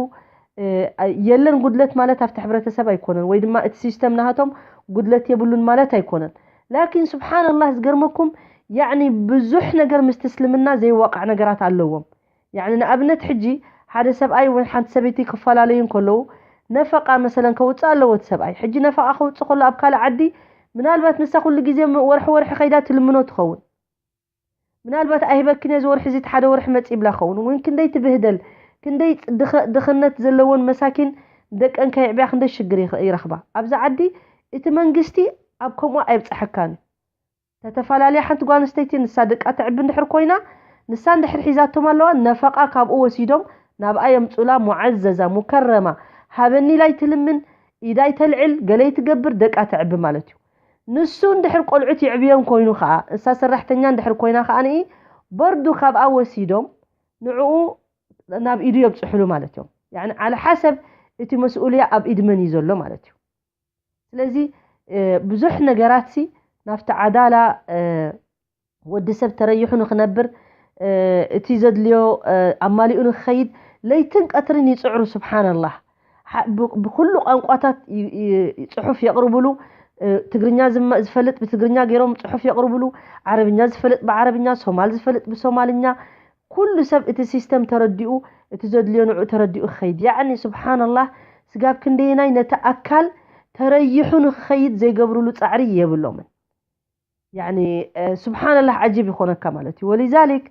የለን። ጉድለት ማለት ኣብቲ ሕብረተሰብ ኣይኮነን፣ ወይ ድማ እቲ ሲስተም ናሃቶም ጉድለት የብሉን ማለት ኣይኮነን። ላኪን ስብሓንላህ ዝገርመኩም ያኒ ብዙሕ ነገር ምስቲ እስልምና ዘይዋቃዕ ነገራት ኣለዎም። ያኒ ንኣብነት ሕጂ ሓደ ሰብኣይ ወይ ሓንቲ ሰበይቲ ክፈላለዩ እንከለዉ ነፈቃ መሰለን ከውፅእ ኣለዎ እቲ ሰብኣይ። ሕጂ ነፈቃ ከውፅእ ከሎ ኣብ ካልእ ዓዲ ምናልባት ንሳ ኩሉ ግዜ ወርሒ ወርሒ ከይዳ ትልምኖ ትኸውን። ምናልባት ኣይህበክን እየ እዚ ወርሒ እዚ እቲ ሓደ ወርሒ መፂ ይብላ ኸውን። እውን ክንደይ ትብህደል ክንደይ ድኽነት ዘለዎን መሳኪን ደቀን ከይዕብያ ክንደይ ሽግር ይረኽባ። ኣብዚ ዓዲ እቲ መንግስቲ ኣብ ከምኡ ኣይብፅሐካን እዩ። ተተፈላለየ ሓንቲ ጓል ኣንስተይቲ ንሳ ደቃ ተዕቢ እንድሕር ኮይና ንሳ እንድሕር ሒዛቶም ኣለዋ ነፈቃ ካብኡ ወሲዶም ናብኣ የምፁላ ሙዓዘዛ ሙከረማ ሃበኒ ኢላ ኣይትልምን ኢዳ ኣይተልዕል ገለ ኣይትገብር ደቃ ተዕቢ ማለት እዩ ንሱ እንድሕር ቆልዑት ይዕብዮም ኮይኑ ከዓ እሳ ሰራሕተኛ እንድሕር ኮይና ከዓ ንኢ በርዱ ካብኣ ወሲዶም ንዕኡ ናብ ኢዱ የብፅሕሉ ማለት እዮም ያኒ ዓለ ሓሰብ እቲ መስኡልያ ኣብ ኢድ መን እዩ ዘሎ ማለት እዩ ስለዚ ብዙሕ ነገራት ሲ ናብቲ ዓዳላ ወዲ ሰብ ተረይሑ ንክነብር እቲ ዘድልዮ ኣማሊኡ ንክኸይድ ለይትን ቀትርን ይፅዕሩ ስብሓንላህ ብኩሉ ቋንቋታት ፅሑፍ የቕርብሉ ትግርኛ ዝፈልጥ ብትግርኛ ገይሮም ፅሑፍ የቕርብሉ ዓረብኛ ዝፈልጥ ብዓረብኛ ሶማል ዝፈልጥ ብሶማልኛ ኩሉ ሰብ እቲ ሲስተም ተረዲኡ እቲ ዘድልዮ ንዑ ተረዲኡ ክኸይድ ያዕኒ ስብሓንላህ ስጋብ ክንደየናይ ነቲ ኣካል ተረይሑ ንክኸይድ ዘይገብርሉ ፃዕሪ የብሎምን ያኒ ስብሓንላህ ዓጂብ ይኾነካ ማለት እዩ ወሊዛሊክ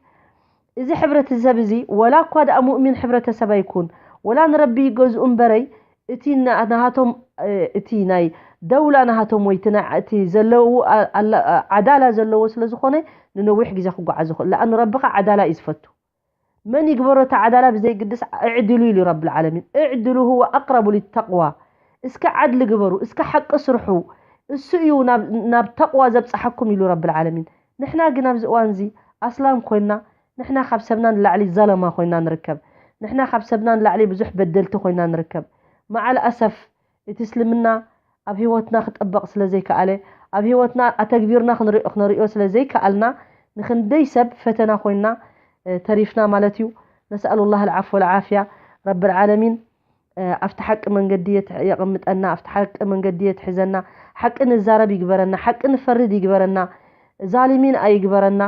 እዚ ሕብረተሰብ እዚ ወላ እኳ ደኣ ሙእሚን ሕብረተሰብ ኣይኩን ወላ ንረቢ ይገዝኡ እምበረይ እቲ ናሃቶም እቲ ናይ ደውላ ናሃቶም ወይ እቲ ዘለዉ ዓዳላ ዘለዎ ስለ ዝኾነ ንነዊሕ ግዜ ክጓዓዝ ይኽእል ለኣኑ ረቢ ኸ ዓዳላ እዩ ዝፈቱ መን ይግበሮ እቲ ዓዳላ ብዘይግድስ እዕድሉ ኢሉ ረብል ዓለሚን እዕድሉ ሁወ ኣቅረቡ ሊተቅዋ እስከ ዓድሊ ግበሩ እስከ ሓቂ ስርሑ እሱ እዩ ናብ ተቅዋ ዘብፅሓኩም ኢሉ ረብል ዓለሚን ንሕና ግን ኣብዚ እዋን እዚ ኣስላም ኮይና ንሕና ካብ ሰብና ንላዕሊ ዘለማ ኮይና ንርከብ ንሕና ካብ ሰብና ንላዕሊ ብዙሕ በደልቲ ኮይና ንርከብ መዓል ኣሰፍ እቲ እስልምና ኣብ ህይወትና ክጠበቕ ስለ ዘይከኣለ ኣብ ህይወትና ኣተግቢርና ክነሪኦ ስለ ዘይከኣልና ንክንደይ ሰብ ፈተና ኮይንና ተሪፍና ማለት እዩ ነስኣሉ ላህ ልዓፍ ወልዓፍያ ረቢ ልዓለሚን ኣብቲ ሓቂ መንገዲ የቕምጠና ኣብቲ ሓቂ መንገዲ የትሕዘና ሓቂ ንዛረብ ይግበረና ሓቂ ንፈርድ ይግበረና ዛሊሚን ኣይግበረና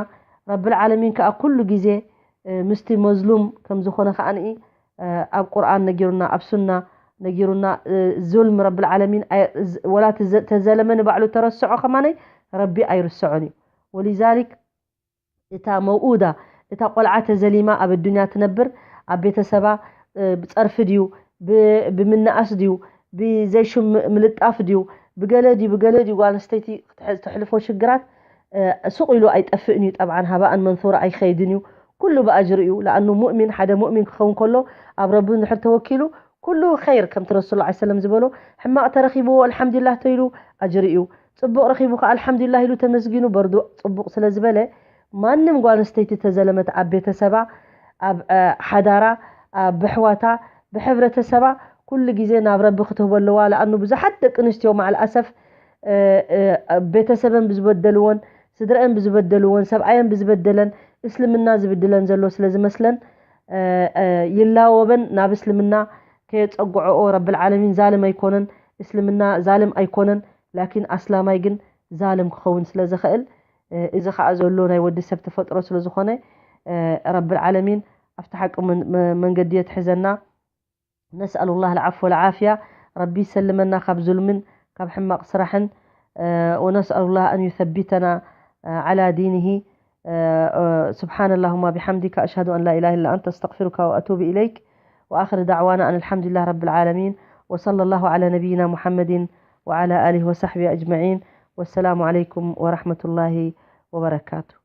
ረቢ ልዓለሚን ከዓ ኩሉ ግዜ ምስቲ መዝሉም ከም ዝኾነ ከዓ ንኢ ኣብ ቁርኣን ነጊሩና ኣብ ሱና ነጊሩና ዙልም ረብል ዓለሚን ወላ ተዘለመ ንባዕሉ ተረስዖ ከማነይ ረቢ ኣይርስዖን እዩ ወሊዛሊክ እታ መውኡዳ እታ ቆልዓ ተዘሊማ ኣብ ኣዱንያ ትነብር ኣብ ቤተሰባ ብፀርፊ ድዩ ብምንኣስ ድዩ ብዘይሽም ምልጣፍ ድዩ ብገለ ድዩ ብገለ ድዩ ጓል ኣንስተይቲ ተሕልፎ ሽግራት ሱቕ ኢሉ ኣይጠፍእን እዩ ጠብዓን ሃባእን መንሱራ ኣይኸይድን እዩ ኩሉ ብኣጅሪ እዩ። ለኣኑ ሙእሚን፣ ሓደ ሙእሚን ክኸውን ከሎ ኣብ ረቢ እንድሕር ተወኪሉ፣ ኩሉ ኸይር፣ ከምቲ ረሱል ላ ሰለም ዝበሎ፣ ሕማቕ ተረኺብዎ ኣልሓምዱሊላህ ተይሉ ኣጅሪ እዩ። ጽቡቕ ረኺቡ ከኣ ኣልሓምዱሊላህ ኢሉ ተመስጊኑ በርዱ ጽቡቕ ስለ ዝበለ፣ ማንም ጓል ኣንስተይቲ ተዘለመት ኣብ ቤተሰባ፣ ኣብ ሓዳራ፣ ኣብ ብሕዋታ፣ ብሕብረተሰባ ኩሉ ግዜ ናብ ረቢ ክትህቦ ኣለዋ። ለኣኑ ብዙሓት ደቂ ኣንስትዮ ማዕል ኣሰፍ ቤተሰበን ብዝበደልዎን፣ ስድረአን ብዝበደልዎን፣ ሰብኣየን ብዝበደለን፣ እስልምና ዝብድለን ዘሎ ስለ ዝመስለን ይላወበን ናብ እስልምና ከየጸግዕኦ። ረብል ዓለሚን ዛልም ኣይኮነን፣ እስልምና ዛልም ኣይኮነን። ላኪን ኣስላማይ ግን ዛልም ክኸውን ስለ ዝኽእል፣ እዚ ኸኣ ዘሎ ናይ ወዲ ሰብ ተፈጥሮ ስለ ዝኾነ፣ ረብል ዓለሚን ኣብቲ ሓቂ መንገዲ የትሕዘና። نسأل الله العفو والعافية. ربي يسلمنا ካብ ظلم، ካብ ሕማቕ ስራሕን، ونسأل الله أن يثبتنا على دينه. سبحان اللهم بحمدك، أشهد أن لا إله إلا أنت، أستغفرك وأتوب إليك. وآخر دعوانا أن الحمد لله رب العالمين، وصلى الله على نبينا محمد وعلى آله وصحبه أجمعين. والسلام عليكم ورحمة الله وبركاته.